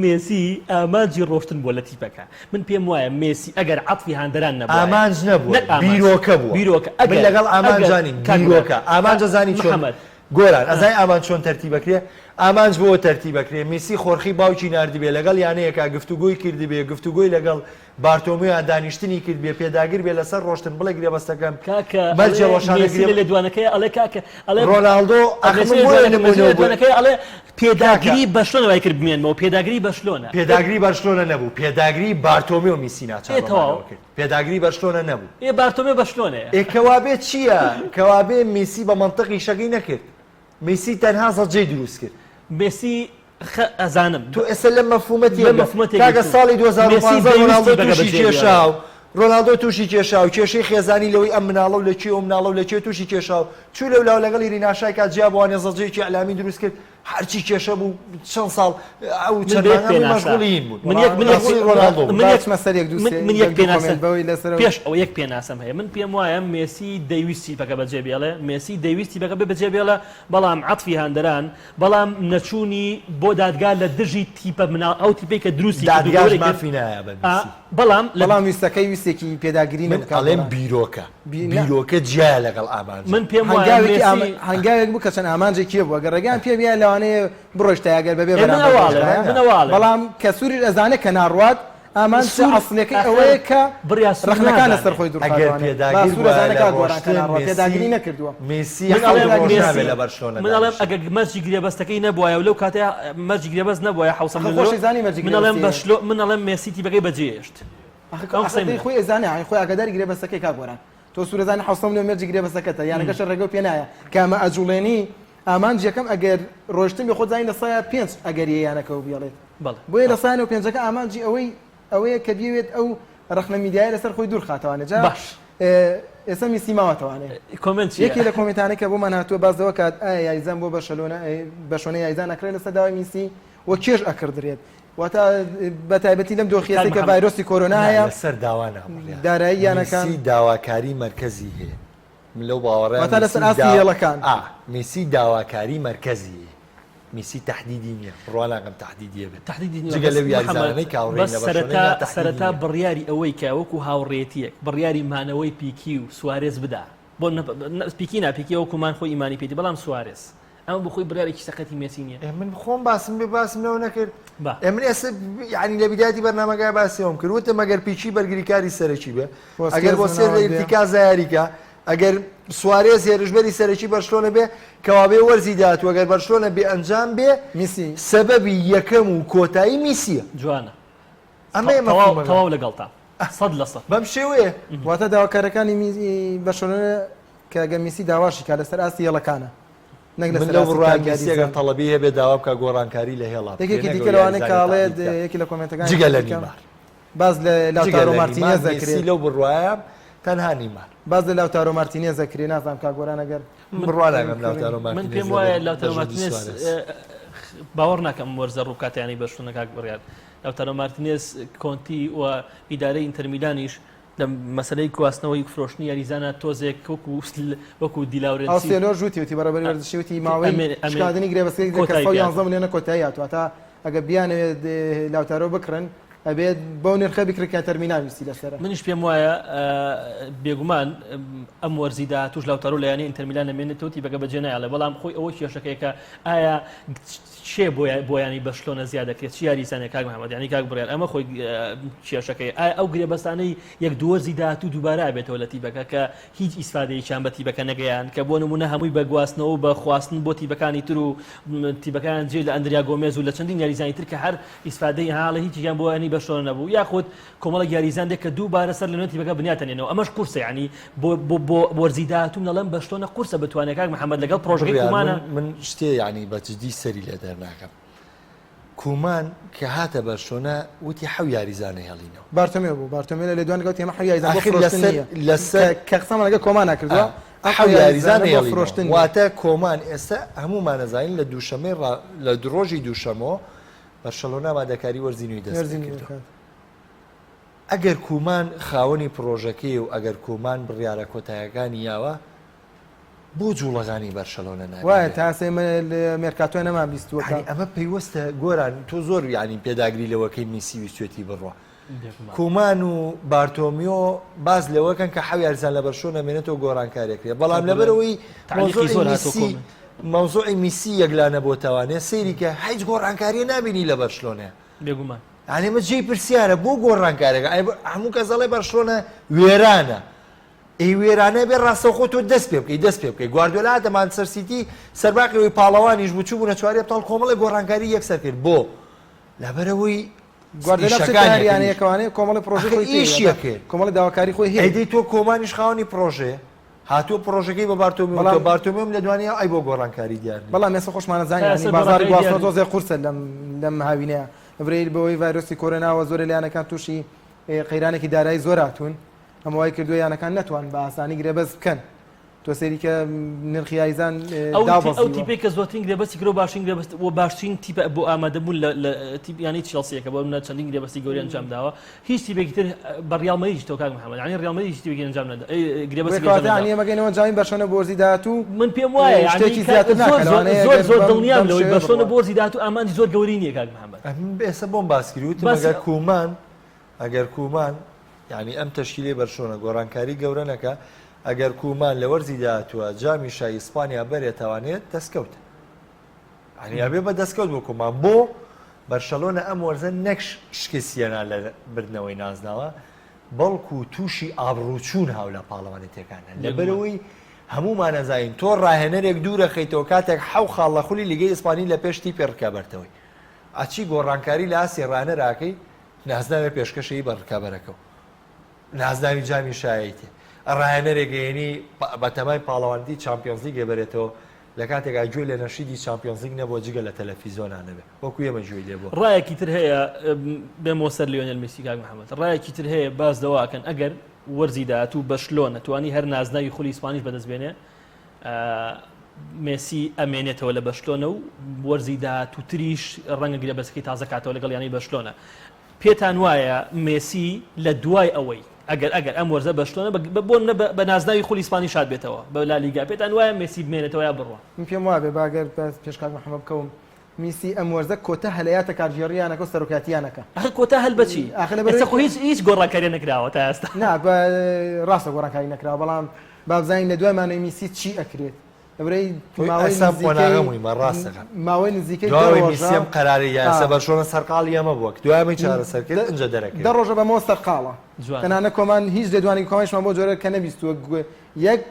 مێسی ئامانجی ڕۆشتن بووە لە تیپەکە، من پێم وایە مێسی ئەگەر عەتفی هاندەران نەبوایە، ئامانج نەبووە، نەک ئامانج، بیرۆکە بووە. بیرۆکە، من ئەگەر لەگەڵ ئەگەر ئامانجا نیم، کاک بیرۆکە. ئامانج ئەزانی چۆن؟ محەمەد. گۆران ئەزای ئامانج چۆن تەرتیبەکرێ ئامانج بۆ تەرتیبەکرێ میسی خۆرخی باوکی ناردبێ لەگەڵ یانەیەکا گفتوگۆی کردبێ گفتوگۆی لەگەڵ بارتۆمیۆیان دانیشتنی کرد بێ پێداگر بێ لەسەر ڕۆشتن بڵێ گرێبەستەکەم کاکە مەرجێ ئەڵێ ڕۆشانە مێسی گرێ لە لێدوانەکەی ئەڵێ کاکە ئەڵێ ڕۆناڵدۆ ئەخ مێسی من بۆیە لە نمونە بۆ لێدوانەکەی ئەڵێ کاکە پێداگری بەرشلۆنە وای کرد بمێنمەوە پێداگری بەرشلۆنە پێداگری بەرشلۆنە نەبوو پێداگری بارتۆمیۆ میسی ناچار ئێ بە تەواو مانەوە کرد پێداگری بەرشلۆنە نەبوو. ئێ بارتۆمێ بەرشلۆنەیە. ئێ کەوابێ چییە؟ کەوابێ میسی بە مەنتق ئیشەکەی نەکرد. میسی تەنها زەجەی دروست کرد. مێسی خ ئەزانم. تۆ ئێستا لەم مەفهومە لەم تێگە. مەفهومە کاکە تێگەیشتووم. ساڵی مێسی 2015 دەیویست ڕۆناڵدۆ تیپەکە تووشی بەجێ کێشا بێڵێ. و ڕۆناڵدۆ تووشی کێشا و کێشەی خێزانی لەوەی ئەم مناڵە و لە کوێ و مناڵە و لە کوێ تووشی کێشا و چوو لەولاوە لەگەڵ ئیرینا شایکا جیا بووانێ زەجەیەکی ئیعلامی دروست کرد. هەرچی کێشە بوو چەند ساڵ ئەو من چەند بە یەک مانگە هەمووی پێناسە مەشغوڵی هین بوون من یەک من یەک مەشغوڵی ڕۆناڵدۆ بوون. من یەک بچمە سەر یەک دوو من سێ من یەک یەک دوو پێناسە comment بەوەی لەسەر ئەو پێش ئەوە یەک پێناسەم هەیە من پێم وایە مێسی دەیویست تیپەکە بەجێ بێڵێ مێسی دەیویست تیپەکە بێ بەجێ بێڵە بەڵام عەتفی هاندەران بەڵام نەچوونی بۆ دادگا لە دژی تیپە مناڵ ئەو تیپەی کە دروستی کرد و دادگاش گەورەی کرد مافی نایە بە ئا میسی. بەڵام لە بەڵام ویستەکەی ویستێکی پێداگری من نەبوو کاک ئەڵێم گۆران. بیرۆکە بی نا. بیرۆکە جیایە لەگەڵ ئامانجە. من پێم وایە هەنگاوێکی ئامە مێسی هەنگاوێک بوو کە چەند ئامانجێکی هەبوو ئەگەر ڕێگەیان پێ بیایە لەوانەیە بڕۆیشتایە ئەگەر بەبێ ئێ من بەرامبەر ئەوە ئەڵێم بڕۆیشتایە من ئەوە ئەڵێم. بەڵام کە سووریش ئەزانێ کە ناڕوات ئامانج سوور ئەسڵیەکەی ئاخر ئەوەیە کە بڕیا سوور ڕەخنەکان لەسەر نازانێ. خۆی ئەگەر دوورخاتەوانێ با پێداگر سوور بوایە ئەزانێ لە کاک گۆران کە ڕۆشتن ناڕوات مێسی پێداگری نەکردووە. مێسی من حەوت ئەڵێم ڕۆژ مێسی نابێ لە بەرشلۆنە من ئەڵێم دانیشێ. ئەگەر مەرجی گرێبەستەکەی نەبوایە و لەو کاتەیا مەرجی گرێبەست نەبوایە 700 ئەخە ملیۆن یۆرۆ خۆشی زانی مەرجی من ئەڵێم گرێبەستی هەیە. بەشلۆ من ئەڵێم مێسی تیپەکەی بەجێهێشت. ئەخە ئەم ئەخە قسەی دەی منە. خۆی ئەزانێ یانی خۆی ئاگاداری گرێبەستەکەی کاک گۆران. تۆ سوورەزانی 700 ملیۆن مەرجی گرێبەستەکەتە یانەکەشە ڕێگەو پێ نایە کە ئەمە ئەجوڵێنی ئامانج یەکەم ئەگەر ڕۆشتن بێ خۆت زانی لە سایە پێنج ئەگەریە یانەکەوە بێڵێت بەڵێ بۆیە لە سایە پێنجەکە ئامانجی ئەوەی ئەوەیە کە بیەوێت ئەو ڕەخنە میدیایە لەسەر خۆی دوور خاتەوانێ جا باش ئێستا میسی ماوەتەوانێ comment چییە؟ یەکێ لە comment انەی کە بۆمان هاتووە باس لەوە کات ئایا یاریزان بۆ بەرشەلۆنە بەرشەلۆنە یاریزان ئەکڕێ لەسەر داوای میسی و کێش ئەکڕدرێت واتە بە تایبەتی لەم دۆخیەسەی کاک کە محەممەد. ڤایرۆسی کۆرۆنا نا هەیە لەسەر داوا نابڕیا دارایی یانەکان میسی داواکاری مەرکەزی هەیە من لەو باوەڕەیان واتە لەسەر میسی ئاستی دا هێڵەکان. ئا میسی داواکاری مەرکەزی هەیە میسی تەحدیدی نییە بڕوا ناکەم تەحدیدیە بێت تەحدیدی نییە جگە بەس لەو محەممەد یاریزانانەی کە هاوڕێین بەس لە بەرشەلۆنەی سەرەتا نا تەحدیدی سەرەتا نییە بڕیاری ئەوەی کە وەکو هاوڕێیەتییەک بڕیاری مانەوەی پیکی و سوارێز بدا بۆ پیکی نا پیکی وەکو مان خۆی ئیمانی پێیەتی بەڵام سوارێز ئەمە بۆ خۆی بڕیارێکی سەقەتی مێسی نییە. ئێ من خۆم باسم بێ باسم لەوە نەکرد با. ئێ من ئێستا یعنی لە بیدایەتی بەرنامەکە باسی ئەوم کرد وتم ئەگەر پیکی بەرگریکاری سەرەکی بێ ئەگەر بۆسکێز بۆسکێز لە ناوەند بێ. ئیرتیکازا یاریکا ئەگەر سوارێز هێرشبەری سەرەکی بەرشلۆنە بێ کەوابێ وەرزی داهاتوو ئەگەر بەرشلۆنە بێ ئەنجام بێ میسی. سەبەبی یەکەم و کۆتایی میسیە. جوانە. ئەمەیە تەواو مەفهومەکە. تەواو لەگەڵتام 100%. بەم شێوەیە. واتە داواکارەکانی بەرشلۆنە کە گەر میسی داواشی کا لەسەر ئاستی هێڵەکانە نەک من لەسەر لەو ئاستی بڕوایەم تاک میسی ئەگەر یاریزان. تەڵەبی هەبێ داوا بکا گۆڕانکاری لە هێڵا بکرێ یەکێکی نەک دیکە ئەو لەوانەی یاریزانە کە ئەڵێت تەحدید بکا. یەکی لە comment ەکانی جگە لە دیکە نیمار. باس لە جگە لاوتارۆ لە نیمار مارتینێز میسی دەکرێت. لەو بڕوایەم تەنها نیمار. باس لە لاوتارۆ مارتینێز دەکرێت نازانم کاک گۆران ئەگەر من بڕوا ناکەم لاوتارۆ من مارتینێز پێم وایە لە لاوتارۆ بەرژەوەندی مارتینێز سوارێز. باوەڕ ناکەم ئەم وەرزە ڕوو بکاتە یانەی بەرشلۆنە کاک بڕیار لاوتارۆ مارتینێز کۆنتی و ئیدارەی ئینتەرمیلانیش لە مەسەلەی گواستنەوەی فرۆشتنی یاریزانە تۆزێک وەکو وەکو دیلاورێنسی ئاوسێلۆش وتی وتی بەڕێوەبەری وەرزشی وتی ماوەی ئەمێ ئەمێ شکاندنی گرێبەستەکەی کە کۆتایی 111 پێ ملیۆنە کۆتایی هاتووە تا ئەگەر بیانەوێت لاوتارۆ بکڕن ئەبێت بەو نرخە بکڕن کە تەرمینا ویستی لەسەرە. منیش پێم وایە بێگومان ئەم وەرزی داهاتووش لاوتارۆ لە یانەی ئینتەرمیلان نەمێنێتەوە تیپەکە بەجێ نایەڵێ بەڵام خۆی ئەوە کێشەکەیە کە ئایا چێ بۆ یانەی بەرشلۆنە زیاد دەکرێت چ یاریزانێک کاک محەممەد یانی کاک بڕیار ئەمە خۆی کێشەکەی ئایا ئەو گرێبەستانەی یەک دوو وەرزی داهاتوو دووبارە ئەبێتەوە لە تیپەکە کە هیچ ئیسفادەیەکیان بە تیپەکە نەگەیان کە بۆ نمونە هەمووی بە گواستنەوە و بە خواستن بۆ تیپەکانی تر و تیپەکان جێ لە ئەندریا گۆمێز و لە چەندین یاریزانی تر کە هەر ئیسفادەی هاڵە هیچیان بۆ یانەی بەرشلۆنە نەبوو یاخود کۆمەڵێک یاریزان دێت کە دووبارە سەر لە نوێ تیپەکە بنیاتەنێنەوە ئەمەش قورسە یعنی بۆ بۆ بۆ وەرزی داهاتوو من ئەڵێم بەرشلۆنە قورسە بتوانێت کاک محەممەد لەگەڵ پرۆژەکەی بڕیار کومانە من من شتێ یعنی بە جدی سەری لێ دەرناکەم کومان کە هاتە بەرشلۆنە وتی حەو یاریزانە هێڵینەوە بارتۆمێ بوو بارتۆمێ لە لێدوانەکە وتی ئێمە حەو یاریزان بۆ ئاخر فرۆشتن لەسەر نییە لەسەر کە کە قسەمان لەگەڵ کۆمانا کردووە ئەم حەو حەو یاریزان یاریزانە بۆ هێڵینەوە فرۆشتن نییە واتە کۆمان ئێستا هەموومان ئەزانین لە دووشەمەی ڕا لە ڕۆژی دووشەمۆ بەرشەلۆنە ئامادەکاری وەرزی نوێی دەست وەرزی نوێ پێکردووە دەکات. ئەگەر کومان خاوەنی پڕۆژەکەیە و ئەگەر کومان بڕیارە کۆتایەکانی یاوە، بۆ جوڵەکانی بەرشەلۆنە وایە نابینرێن؟ تا ئێستا ئێمە لە مێرکاتۆ نەمان بیستووە کە. یانی ئەمە پەیوەستە گۆران تۆ زۆر یانی پێداگری لەوەکەی میسی ویستوێتی بڕوا. بێگومان. کومان و بارتۆمیۆ باس لەوەکەن کە حەو یاریزان لە بەرشۆنە مێنێتەوە گۆڕانکاریەکرێ بەڵام لەبەرئەوەی تەعلیقی مەوزوعی زۆر هاتووە میسی comment. مەوزوعی میسی یەکلا نەبۆتەوانێ سەیری کە هیچ گۆڕانکاریە نابینی لە بەرشلۆنە. بێگومان. یانی ئەمە جێی پرسیارە بۆ گۆڕانکارەکە ئەی هەموو کەس ئەڵێ بەرشلۆنە وێرانە ئەی وێرانە بێ ڕاستەوخۆ تۆ دەست پێ بکەی دەست پێ بکەی گواردیۆلا هاتە مانچستەر سیتی سەرباقی ئەوەی پاڵەوانیش بوو چوو چواری ئەبتاڵ کۆمەڵێک گۆڕانکاری یەکسەر کرد بۆ لەبەرەوەی گواردیۆلا بچێتە هەر یانەیەکەوانەیە کۆمەڵی پرۆژەی خۆی ئیشیە کرد کۆمەڵی داواکاری خۆی هەیە ئەی تۆ کۆمانیش خاوەنی پرۆژەیە هاتووە پرۆژەکەی بە بارتۆمیۆ بەڵام وتووە، بارتۆمیۆم لە دوانەیە ئەی بۆ گۆڕانکاری دیار نییە. بەڵام ئێستا خۆشمان ئەزانین تا یانی ئێستا بازاڕی گۆڕانکاری دیار گواستنەوە نییە. تۆزێ قورسە لەم لەم هاوینەیە لەبەرئەوەی بەهۆی ڤایرۆسی کۆرۆناوە زۆرێ لە یانەکان تووشی قەیرانێکی دارایی زۆر هاتوون ئەمە وای کردووە یانەکان نەتوان بە ئاسانی گرێبەست بکەن تۆ سەیری کە نرخی یاریزان ئەو ئەو دابەزیوە. تیپەی کە زۆرترین گرێبەستی کردووە باشترین گرێبەست و باشترین تیپە بۆ ئامادەبوون لە لە تیپ یانەی چێڵسییەکە بۆ منە چەندین گرێبەستی گەورەی ئەنجام داوە هیچ تیپێکی تر بە ڕیاڵ مەدریدیش تۆ کاک محەممەد یانی ڕیاڵ مەدریدیش تیپێکی ئەنجام نەدا گرێبەستی کەواتە ئەنجام یانی نەدا ئێمە گەینەوە جامی بەرشەلۆنە بۆ وەرزی داهاتوو من پێم وایە یانی شتێکی کاک زیاتر زۆر ناکەن زۆر لەوانەیە زۆر ئەگەر زۆر بەم دڵنیام بەم لەوەی شێوەیە بەرشەلۆنە بڕوات بۆ وەرزی داهاتوو ئامانجی زۆر گەورەی نییە کاک محەممەد ئەمن ئێستا بۆم باس کرد وتم باسی ئەگەر کومان ئەگەر کومان یانی ئەم تەشکیلەی بەرشلۆنە گۆڕانکاری گەورە نەکا ئەگەر کومان لە وەرزی داهاتووە جامی شای ئیسپانیا بەرێ توانێت دەستکەوتە یانی ئەبێ بە دەستکەوت بۆ کومان بۆ بەرشەلۆنە ئەم وەرزە نەک شکستیەنا لە بردنەوەی نازناوە بەڵکو تووشی ئابڕووچوون هاو لە پاڵەوانێتیەکانە لەبەرەوەی هەموومان ئەزانین تۆ ڕاهێنەرێک دوورەخەیتەوە کاتێک حەو خاڵ لە خولی لیگەی ئیسپانی لە پێش تیپی ڕکابەرتەوەی ئەچی گۆڕانکاری لە ئاستی ڕاهێنەراکەی نازناوێ پێشکەشەی بە ڕکابەرەکەو نازناوی جامی شایەیتێ ڕاهێنەرێک ئەیەنی بەتەمای پاڵەوانێتی چامپیۆنزلیگ ئەبەرێتەوە لە کاتێکا گوێ لە نەشیدی چامپیۆنزلیگ نەبووە جگە لە تەلەفیزۆنا نەبێ وەکو ئێمە گوێی لێ بووە. ڕایەکی تر هەیە بێمەوە سەر لیۆنێل میسی کاک محەممەد ڕایەکی تر هەیە باس لەوە ئەکەن ئەگەر وەرزی داهاتوو بەرشلۆنە توانی هەر نازناوی خولی ئیسپانیش بەدەست بێنێ مێسی ئەمێنێتەوە لە بەرشلۆنە و وەرزی داهاتووتریش ڕەنگە گرێبەستەکەی تازە کاتەوە لەگەڵ یانەی بەرشلۆنە پێتان وایە مێسی لە دوای ئەوەی ئەگەر ئەگەر ئەم وەرزە بەرشلۆنە بۆ نە بە نازناوی خولی ئیسپانی شاد بێتەوە بە لالیگا پێتان وایە مێسی بمێنێتەوە یا بڕوا؟ من پێم وابێ با گەر پێش کاک محەمەد بکەوم میسی ئەم وەرزە کۆتا هەلەیاتە کارگێڕی یانەکە و سەرۆکایەتی یانەکە. ئاخر کۆتا هەل بە چی؟ ئاخر لەبەر ئێستا خۆ هیچ هیچ گۆڕانکاریە نەکراوە تا ئێستا. نا ڕاستە گۆڕانکاری نەکراوە بەڵام با بزانین لە دوای مانەوەی میسی چی ئەکرێت لەبەرئەوەی ماوەی ئێستا نزیکەی قۆناغە موهیمە ڕاستەکەن ماوەی نزیکەی دە دواوەی ڕۆژە میسی ئەم قەرارەی یا ئێستا آ. بەرشۆنە سەرقاڵی ئەمە بووە کە دوای ئەمەی چارەسەر کرد ئینجا دەرەکەوێت. دە ڕۆژە بەمەوە سەرقاڵە جوانە. تەنانەت کۆمان هیچ لێدوانێکی کۆمانیشمان بۆ جۆرە کە نەبیستووە یەک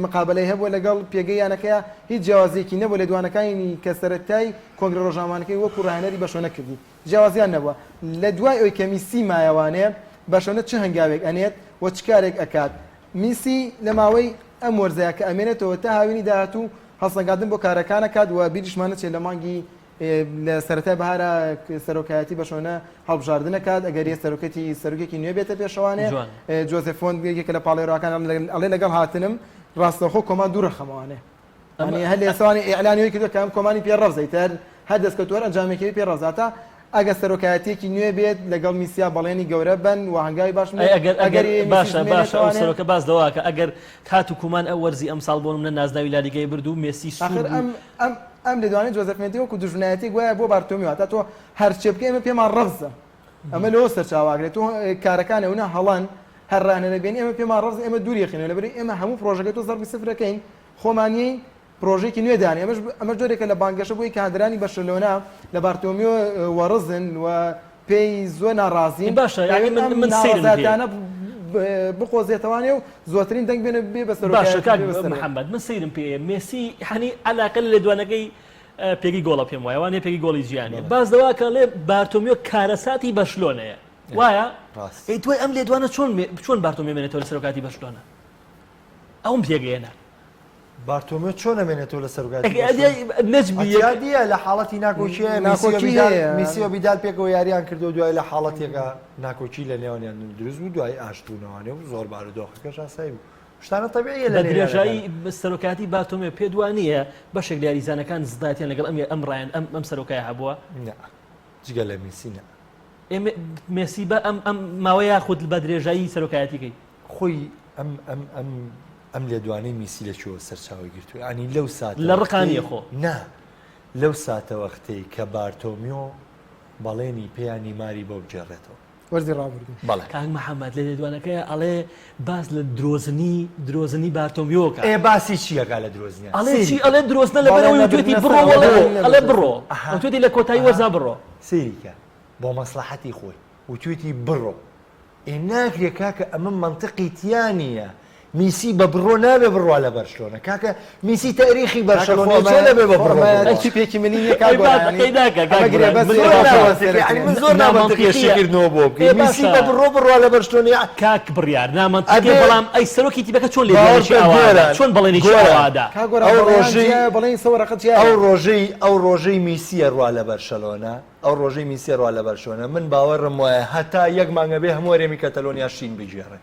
مقابەلەی هەبووە لەگەڵ پێگەی یانەکەیا هیچ جیاوازیەکی نەبووە لێدوانەکانی کە سەرەتای کۆنگرە ڕۆژنامەوانەکەی وەکو ڕاهێنەری بەرشۆنە کردی جیاوازیان نەبووە لە دوای ئەوەی کە میسی مایەوانێ بەرشۆنە چ هەنگاوێک ئەنێت و چ کارێک ئەکات میسی لە ماوەی ئەم وەرزەیا کە ئەمێنێتەوە تا هاوینی داهاتوو هەڵسەنگاندن بۆ کارەکان ئەکات و بیریشمان نەچێت لە مانگی لە سەرەتای بەهارا سەرۆکایەتی بەشۆنە هەڵبژاردن ئەکات ئەگەر یە سەرۆکەتی سەرۆکێکی نوێ بێتە پێشەوانێ جۆزێ فۆنت یەکێکە لە پاڵێراکان ئەڵێ لەگەڵ هاتنم ڕاستەوخۆ کۆمان دوورەخەمەوانێ ئەمە هەر لێسەوانی ئیعلانی وی کردووە کە ئەم کۆمانی پێ ڕەفزە ئیتر هەر دەستکەوت و هەر ئەنجامێکی پێ ڕەفزاتە ئەگەر سەرۆکایەتیەکی نوێ بێت لەگەڵ میسیا بەڵێنی گەورە بن و هەنگاوی باش ئەی ئەگەر ئەگەر باشە باشە ئەو سەرۆکە باس لەوە کە ئەگەر هات و کومان ئەو وەرزی ئەمساڵ بۆ منە نازناوی لالیگای برد و مێسی سوور ئاخر بوو. ئەم ئەم ئەم لێدوانەی جۆزێف مێنتی وەکو دوژمنایەتیەک وایە بۆ بارتۆمیۆ هەتا تۆ هەرچێ بکەی ئێمە پێمان ڕەفزە ئەمە لەوە سەرچاوە ئەگرێت تۆ کارەکان ئەونە هەڵەن هەر ڕانەرە بێنی ئێمە پێمان ڕەفزە ئێمە دووری ئەخەینەوە لەبەرئەوەی ئێمە هەموو پڕۆژەکەی تۆ زەربی سفرەکەین خۆمان یین پرۆژەیەکی نوێ دانێ ئەمەش ئەمەش جۆرێکە لە بانگەشە بۆی کە هاندەرانی بەرشەلۆنە لە بارتۆمیۆ وەڕزن و پێی زۆر ناڕازین باشە یعنی من ئەم من سەیرم پێ ناڕەزایەتیانە بقۆزێتەوانێ و زۆرترین دەنگ بێنە بێ بە باشە سەرۆکایەتی کاک بێ بە سەرۆک. محەممەد من سەیرم پێ مێسی هەنی علاقە لە لێدوانەکەی پێگەی گۆڵە پێم وایە وانە پێگەی گۆڵی جیهانیە باس لەوە کە لێ بارتۆمیۆ کارەساتی بەرشلۆنەیە وایە ڕاست. ئەی دوای ئەم لێدوانە چۆن چۆن بارتۆمیۆ مێنێتەوە لە سەرۆکاتی بەرشلۆنە ئەوم پێگەیەنە بارتۆمیۆ چۆن ئەمێنێتەوە لە سەرۆکایەتی نەجمی دیە لە حاڵەتی ناکۆکی ناکۆکی میسی و بیدال پێکەوە یاریان کردو دوای لە حاڵەتێکە ناکۆکی لە نێوانیان دروست بوو دوای ئاشتبوونەوانێ و زۆر بارودۆخەکەش ئاسایی بوو شتانە تەبیعیە لە درێژایی سەرۆکاتی بارتۆمیۆ پێ دوا نییە بەشێک لە یاریزانەکان زدایەتیان لەگەڵ ئەم ئەم ڕایەن ئەم ئەم سەرۆکای هەبووە جگە لە میسی نە مێسی بە ئەم ئەم ماوە یاخود بە درێژایی سەرۆکایەتیکەی خۆی ئەم ئەم ئەم ئەم لێدوانەی میسی لە کوێوە سەرچاوەی گرتووە یانی لەو ساتە لە ڕقا نییە خۆ. نا لەو ساتەوەختەی کە بارتۆمیۆ بەڵێنی پێیا نیماری بۆ بگێڕێتەوە. وەرزی ڕابردوو. بەڵێ. کاک محەمەد لە لێدوانەکەیا ئەڵێ باس لە درۆزنی درۆزنی بارتۆمیۆ کە. ئێ باسی چی ئەکا لە درۆزنیا؟ ئەڵێ چی سەیری کە. ئەڵێ درۆزنە لەبەر بەڵێن ئەوەی وتوێتی نەبردنە بڕۆ سەر وەڵێ بەڵێن ئەڵێ نەبردنە بڕۆ ئەها وتوێتی لە کۆتایی ئەها وەرزا بڕۆ. سەیری کە بۆ مەسڵەحەتی خۆی وتوێتی بڕۆ ئێ ناکرێ کاکە ئەمە مەنتقی تیا نییە میسی بە بڕۆ نابێ بڕوا لە بەرشلۆنە کاکە میسی تاریخی کاکە خۆ بەرشەلۆنەیە ئەمە چۆن ئەبێ بە خۆ بڕۆ ئەمە بڕوا تیپێکی ملی نییە کاک ئەی با گۆران یانی قەی ناکا ئەمە کاک گۆران گرێبەست من نییە زۆر باشە نامەنتقی یانی من زۆر نامەنتقیە نامەنتقیە شیکردنەوە بۆ ئێ بکەی میسی باشە بە بڕۆ بڕوا لە بەرشلۆنە یە کاک بڕیار نامەنتقیە ئەبێ بەڵام ئەی سەرۆکی تیپەکە چۆن باوەڕ لێدوانێکی بکە ئاوا ئەدا گۆران چۆن بەڵێنێکی گۆران ئاوا ئەدا کاک گۆران ئەو بەڵێیان ڕۆژەی جیایە بەڵێنی سە وەرەقە ئەو جیایە. ڕۆژەی ئەو ڕۆژەی میسی ئەڕوا لە بەرشەلۆنە ئەو ڕۆژەی میسی ئەڕوا لە بەرشۆنە من باوەڕم وایە هەتا یەک مانگ ئەبێ هەموو هەرێمی کەتەلۆنیا شین بگێڕێ.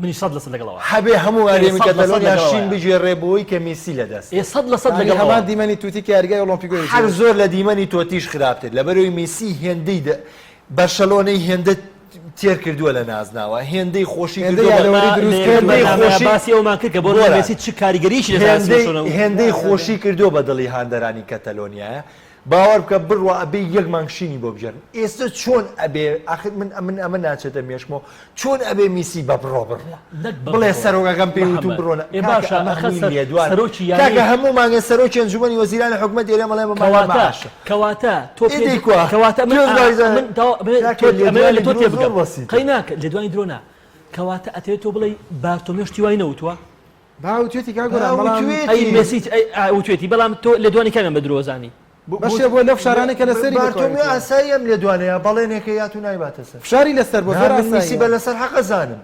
منیش 100% لەگەڵەوە. هەبێ هەموو ئێ هەرێمی 100% کەتەلۆنیا شین لەگەڵەوەیە. بگێڕێ بۆی کە میسی لە دەست ئێ 100% یانی لەگەڵ هەمان ئەوە. دیمەنی توتی کە یاریگای ئۆڵۆمپیکۆ هەر یەکێ. زۆر لە دیمەنی تۆتیش خراپتر لەبەرئەوەی میسی هێندەی دە بەرشەلۆنەی هێندە تێر کردووە لە نازناوە هێندەی خۆشی هێندەی کردووە بە یادەوەری ئێمە دروست لە یەکەم کرد. هێندەی بەرنامەیا خۆشی باسی ئەومان کرد کە بۆ گۆران مێسی چ کاریگەریی لەسەر ئاستی هێندەی بەرشەلۆنە و هێندەی خۆشی کردووە بە دڵی هاندەرانی کەتەلۆنیایە باوەڕ بکە بڕوا ئەبێ یەک مانگ شینی بۆ بگێڕن ئێستە چۆن ئەبێ ئاخر من ئەمن ئەمە ناچێتە مێشکمەوە چۆن ئەبێ میسی بە بڕۆ بڕوا نەک بە بڵێ بڕۆ سەرۆکەکەم پێی وتوم محەممەد بڕۆنە ئێ کاکە باشە ئەمە ئەخە هەمووی سەر لێدوانە سەرۆکی کاکە یانەی هەموو مانگە سەرۆکی ئەنجومەنی وەزیرانی حکومەت ئێرە مەڵێ بە مانگە کەواتە معاشە کەواتە تۆ ئێ پێ دەی کوا کەواتە من تۆ ئا زایزە من تەواو من کاکە تۆ ئەمەوێ لێدوانی لە تۆ درۆ تێ زۆر بگەم بەسیتە قەی ناکە لێدوانی درۆ نا کەواتە ئەتەوێ تۆ بڵێی بارتۆمێ شتی وای نەوتووە با وتوێتی کاک با گۆران بەڵام ئەی وتوێتی مێسی ئەی ئا وتوێتی بەڵام تۆ لێدوانی کامیان بە درۆ زانی بەشێ بووە لەو فشارانەی کە لەسەری بارتۆمیۆ دەکەوێتەوە. ئاسایی ئەم لێدوانەیە بەڵێنێکە یات و نایباتە سەر. فشاری لەسەر بووە نا زۆر من میسی ئاساییە. بە لەسەر حەق ئەزانم.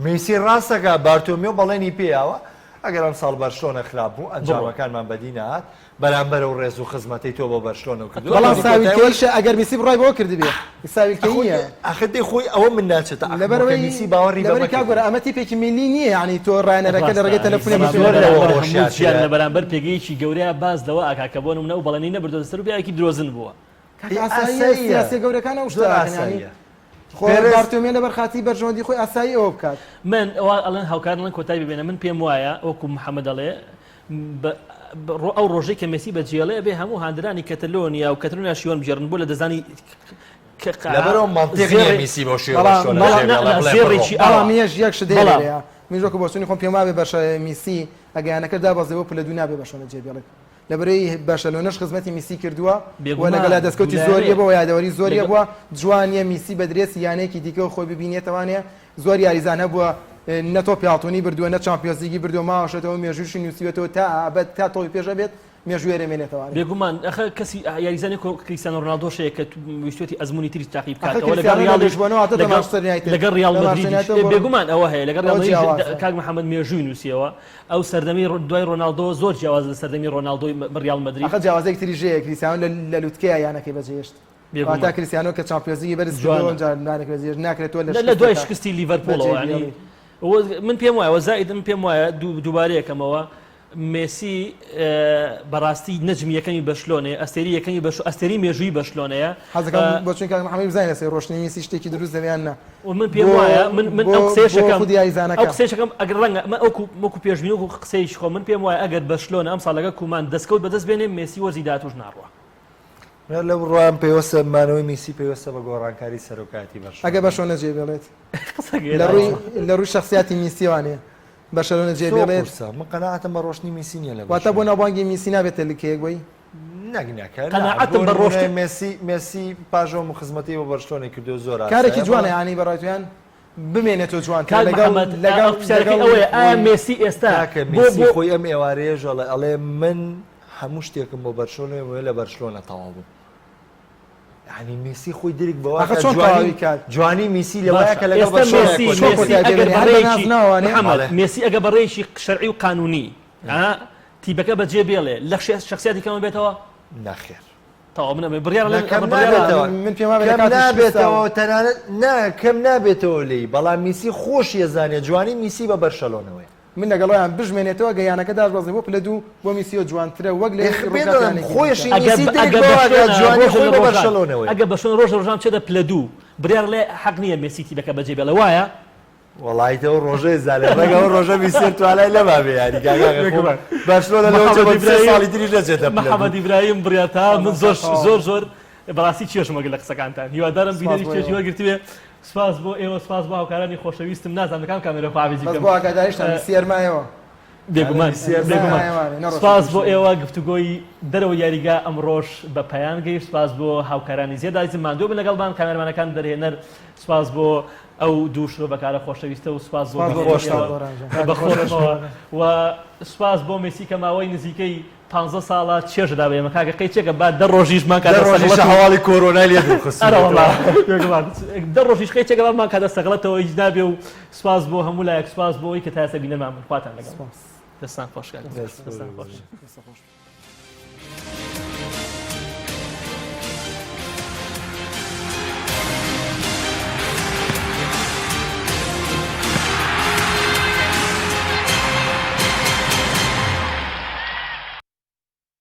میسی ڕاستەکا بارتۆمیۆ بەڵێنی پێیاوە ئەگەر ئەمساڵ بەرشلۆنە خراپ بوو بڕۆ. ئەنجامەکانمان بەدی نەهات بەرامبەر ئەو ڕێز و خزمەتەی تۆ بۆ بەرشلۆنە کردووە بەڵام لە کۆتایی وەرز ساویلکەییشە ئەگەر میسی بڕوای بەوە کردبێ ساویلکەییە. ئاخر دەی خۆی ئەوە من ناچێتە عەقڵمەوە کە لەبەرئەوەی میسی باوەڕی بەمە لەبەری کاک گۆران کردبێ. ئەمە تیپێکی میللی نییە یانی تۆ ڕایەنەرەکە لە ڕاستە ڕێگەی تەلەفونێک بەڵام بتوانێت زۆر لە لەوە بەرامبەر هەموو جیان هۆشیارترە. لە بەرامبەر پێگەیەکی گەورەیە باس لەوە ئەکا کە بۆ نمونە ئەو بەڵێنەی نەبردۆتە سەر و پیاوێکی درۆزن بووە. کاک ئێ ئاساییە ئاساییە سیاسیە گەورەکان ئەو شتە زۆر ئەکەن یانی ئاساییە. خۆ پێرێز بارتۆمیۆ لەبەر خاتری بەرژەوەندی خۆی ئاسایی ئەوە بکات. من وا ئەڵێن هاوکار ئەڵێن کۆتایی ببێنە من پێم وایە وەکو محەمەد ئەڵێ بە ئەو ڕۆژەی کە مێسی بەجێڵێ ئەبێ هەموو هاندرانی کەتەلۆنیا و کەتەلۆنیا شیوەن بگێڕن بۆ لە دەزانی لەبەرەوە مەنتیق نییە میسی بەو شێوە بەرشلۆنە جێبێڵێ بڵێ بڕۆ. زێڕێکی ئاوا بەڵام یەش یەک شت هەیە بەڵام لێرەیە منیش وەکو بۆچوونی خۆم پێم وابێ بەرشە میسی ئەگە یانەکەش دابەزێ بۆ پلە دوو نابێ بەرشلۆنە جێبێڵێت لەبەرەی بەرشەلۆنەش خزمەتی میسی کردووە و بێگومان لەگەڵا دەستکەوتی دوولایەنەیە زۆریە بووە یادەوەری زۆریە لەگەڵ بووە جوانیە میسی بە درێسی یانەیەکی دیکەوە خۆی ببینێتەوانێ زۆر یاریزان هەبووە نە تۆپی ئاڵتونی بردووە نە چامپیۆنزلیگی بردووە ماوەشێتەوە مێژووشی نووسیوەتەوە تا ئەبەد تا تۆپی پێش ئەبێت مێژووی ئەمێنێتەوە. بێگومان ئەخە کەسی یاریزانێک وەک کریستیانۆ ڕۆناڵدۆش هەیە کە ویستویەتی ئەزموونی تری تاقی ئەخە بکاتەوە لەگەڵ کریستیانۆ لە ڕیاڵیش لیشبۆنەوە هاتۆتە لەگەڵ مانچستەر یونایتد لەگەڵ ڕیاڵ لە مانچستەر مەدریدیش یونایتدەوە بۆ بێگومان ئەوە هەیە لەگەڵ ڕیاڵ ئەوە مەدریدیش جیاوازە. کاک محەممەد مێژووی نووسیەوە ئەو سەردەمی دوای ڕۆناڵدۆ زۆر جیاوازە لە سەردەمی ڕۆناڵدۆی ڕیاڵ مەدرید. ئەخە جیاوازیەکی تریش هەیە کریستیانۆ لە لوتکەیە یانەکەی بەجێهێشت بێگومان. واتا کریستیانۆ کە چامپیۆنزلیگی بەرز کردەوە جوانە. ئەمجار یانەکەی بەجێهێشت ناکرێت تۆ لە لە دوای شکستێکا شکستی لیڤەرپوڵەوە بەجێی یانی بێڵی. من پێم وایە زائید من پێم وایە دووبارەیەکەمەوە مێسی بەڕاستی نەجمی یەکەمی بەرشلۆنەیە، ئەستێری یەکەمی بەرش ئەستێری مێژووی بەرشلۆنەیە. حەزەکەم بۆچوونی کاک محەمەد بزانین لەسەر ڕۆشتنی میسی شتێکی دروست دەبێ یان نا؟ و من پێم بۆ وایە من من بۆ ئەو قسەیەش بۆ ئەکەم خودی یاریزانەکە. ئەو قسەیەش ئەکەم ئەگەر ڕەنگە من ئەوکو وەکو پێشبینی وەکو قسەیەکی خۆم من پێم وایە ئەگەر بەرشلۆنە ئەمساڵ لەگەڵ کومان دەستکەوت بەدەست بێنێ مێسی وەرزی داهاتووش ناڕوا. من لە بڕوام پەیوەستە مانەوەی میسی پەیوەستە بە گۆڕانکاری سەرۆکایەتی بەرشلۆنە. ئەگەر بەرشلۆنە جێ بێڵێت قسەکەی لە ڕووی ڕاستە. لە ڕووی شەخسیاتی میسیەوانێ بەرشەلۆنە جێ زۆر بێڵێت. قورسە من قەناعەتم بە ڕۆشتنی میسی نییە لە واتە بۆ بەرشلۆنە. ناوبانگی میسی نابێتە لکەیەک بۆی؟ نەک نەکە نا قەناعەتم بۆ بە نمونە ڕۆشتن مێسی مێسی پاش ئەو خزمەتەی بۆ بەرشلۆنەی کردووە زۆر کارێکی ئاسایە جوانە بەڵام یانی بەڕای تۆیان بمێنێتەوە جوانترە کاک لەگەڵ محەمەد لەگەڵ ئەو پرسیارەکەی لەگەڵ ئەوەیە ئایا بۆی مێسی ئێستا کاکە بۆ مێسی بۆ خۆی ئەم ئێوارەیەش ئەڵێ ئەڵێ من هەموو شتێکم بۆ بەرشلۆنەیە بۆیە لە بەرشلۆنە تەواو بووم. یعنی میسی خۆی درک بەوە ئاخە کە چۆن جوانی تەواوی کات؟ جوانی میسی لەوەیە باشە کە لەگەڵ ئێستا بەرشلۆنە مێسی چۆن کۆتایی مێسی کۆتایی ئەگەر پێ بێنێ؟ هەر بە بەڕێیەکی نازناوانێ؟ محەمەد بەڵێ. مێسی ئەگەر بەڕێیەکی شەرعی و قانونی ها تیپەکە بەجێ بێڵێ لە شخصیاتی کەمە بێتەوە؟ نەخێر. تەواو من ئەمە بڕیار نا کەم بڕیار نابێتەوە من پێم وابێ لە کەم کاتی شکستا نابێتەوە تەنانەت نا کەم نابێتەوە لێی بەڵام میسی خۆشی ئەزانێ جوانی میسی بە بەرشەلۆنەوەیە. من لەگەڵیان بژمێنێتەوە گە یانەکە داشبەزێ بۆ پلە دوو بۆ میسیۆ جوانترە وەک لە ئێ ڕووکاتی پێ دەڵێم یانەیەکی دیکە. خۆیشی ئەگەر میسی درک ئەگەر بەوە ئەکات بەرشلۆنە جوانی ڕۆژێ خۆی لە بە ڕۆژان بەرشەلۆنەوەیە. ئەگەر بەرشلۆنە ڕۆژ لە ڕۆژان بچێتە پلە دوو بڕیار ڵێ حەق نییە مێسی تیپەکە بەجێ بێڵێ وایە؟ وەڵای ئەو ڕۆژەی زانێ ڕەنگە ئەو ڕۆژە میسی توانای نەمابێ یاری کاکە خۆ بێگومان بەرشلۆنە لەوە محەمەد چێ بۆ سێ ئیبراهیم ساڵی تریش نەچێتە پلە محەمەد دوو. ئیبراهیم بڕیار تا من زۆر زۆر زۆر. بەڕاستی چێژم وەرگرت لە قسەکانتان هیوادارم بینەریش چێژی وەرگرتبێ سپاس بۆ ئێوە سپاس بۆ هاوکارانی خۆشەویستم نازانم لە کام کامێرە خواحافیزی بەس بکەم بۆ ئاگاداریشتان میسی ئەرمایەوە بێگومان بێگومان سپاس بۆ ئێوە گفتوگۆی دەرەوە یاریگا ئەمڕۆش بە پایان گەیشت سپاس بۆ هاوکارانی زێدایزم ماندوو بن لەگەڵمان کامێرمانەکان دەرهێنەر سپاس بۆ ئەو دوو شرۆڤەکارە خۆشەویستە و سپاس بۆ بەخۆشەوە و سپاس بۆ مێسی کە ماوەی نزیکەی پ ساڵە چێژ دا بە ئێمە کاکە قەی چێکە با دە ڕۆژیش مان کاتە ڕۆژیش هەواڵی کۆرۆنای لێ دە ڕۆژیش قەی چێکە با مان کاتە سەغڵەتەوە هیچ نابێ و سپاس بۆ هەموو لایەک سپاس بۆ ئەوەی کە تا ئێستا بینەرمان بوون خواتان لەگەڵ دەستان خۆش کاک دەستان خۆش.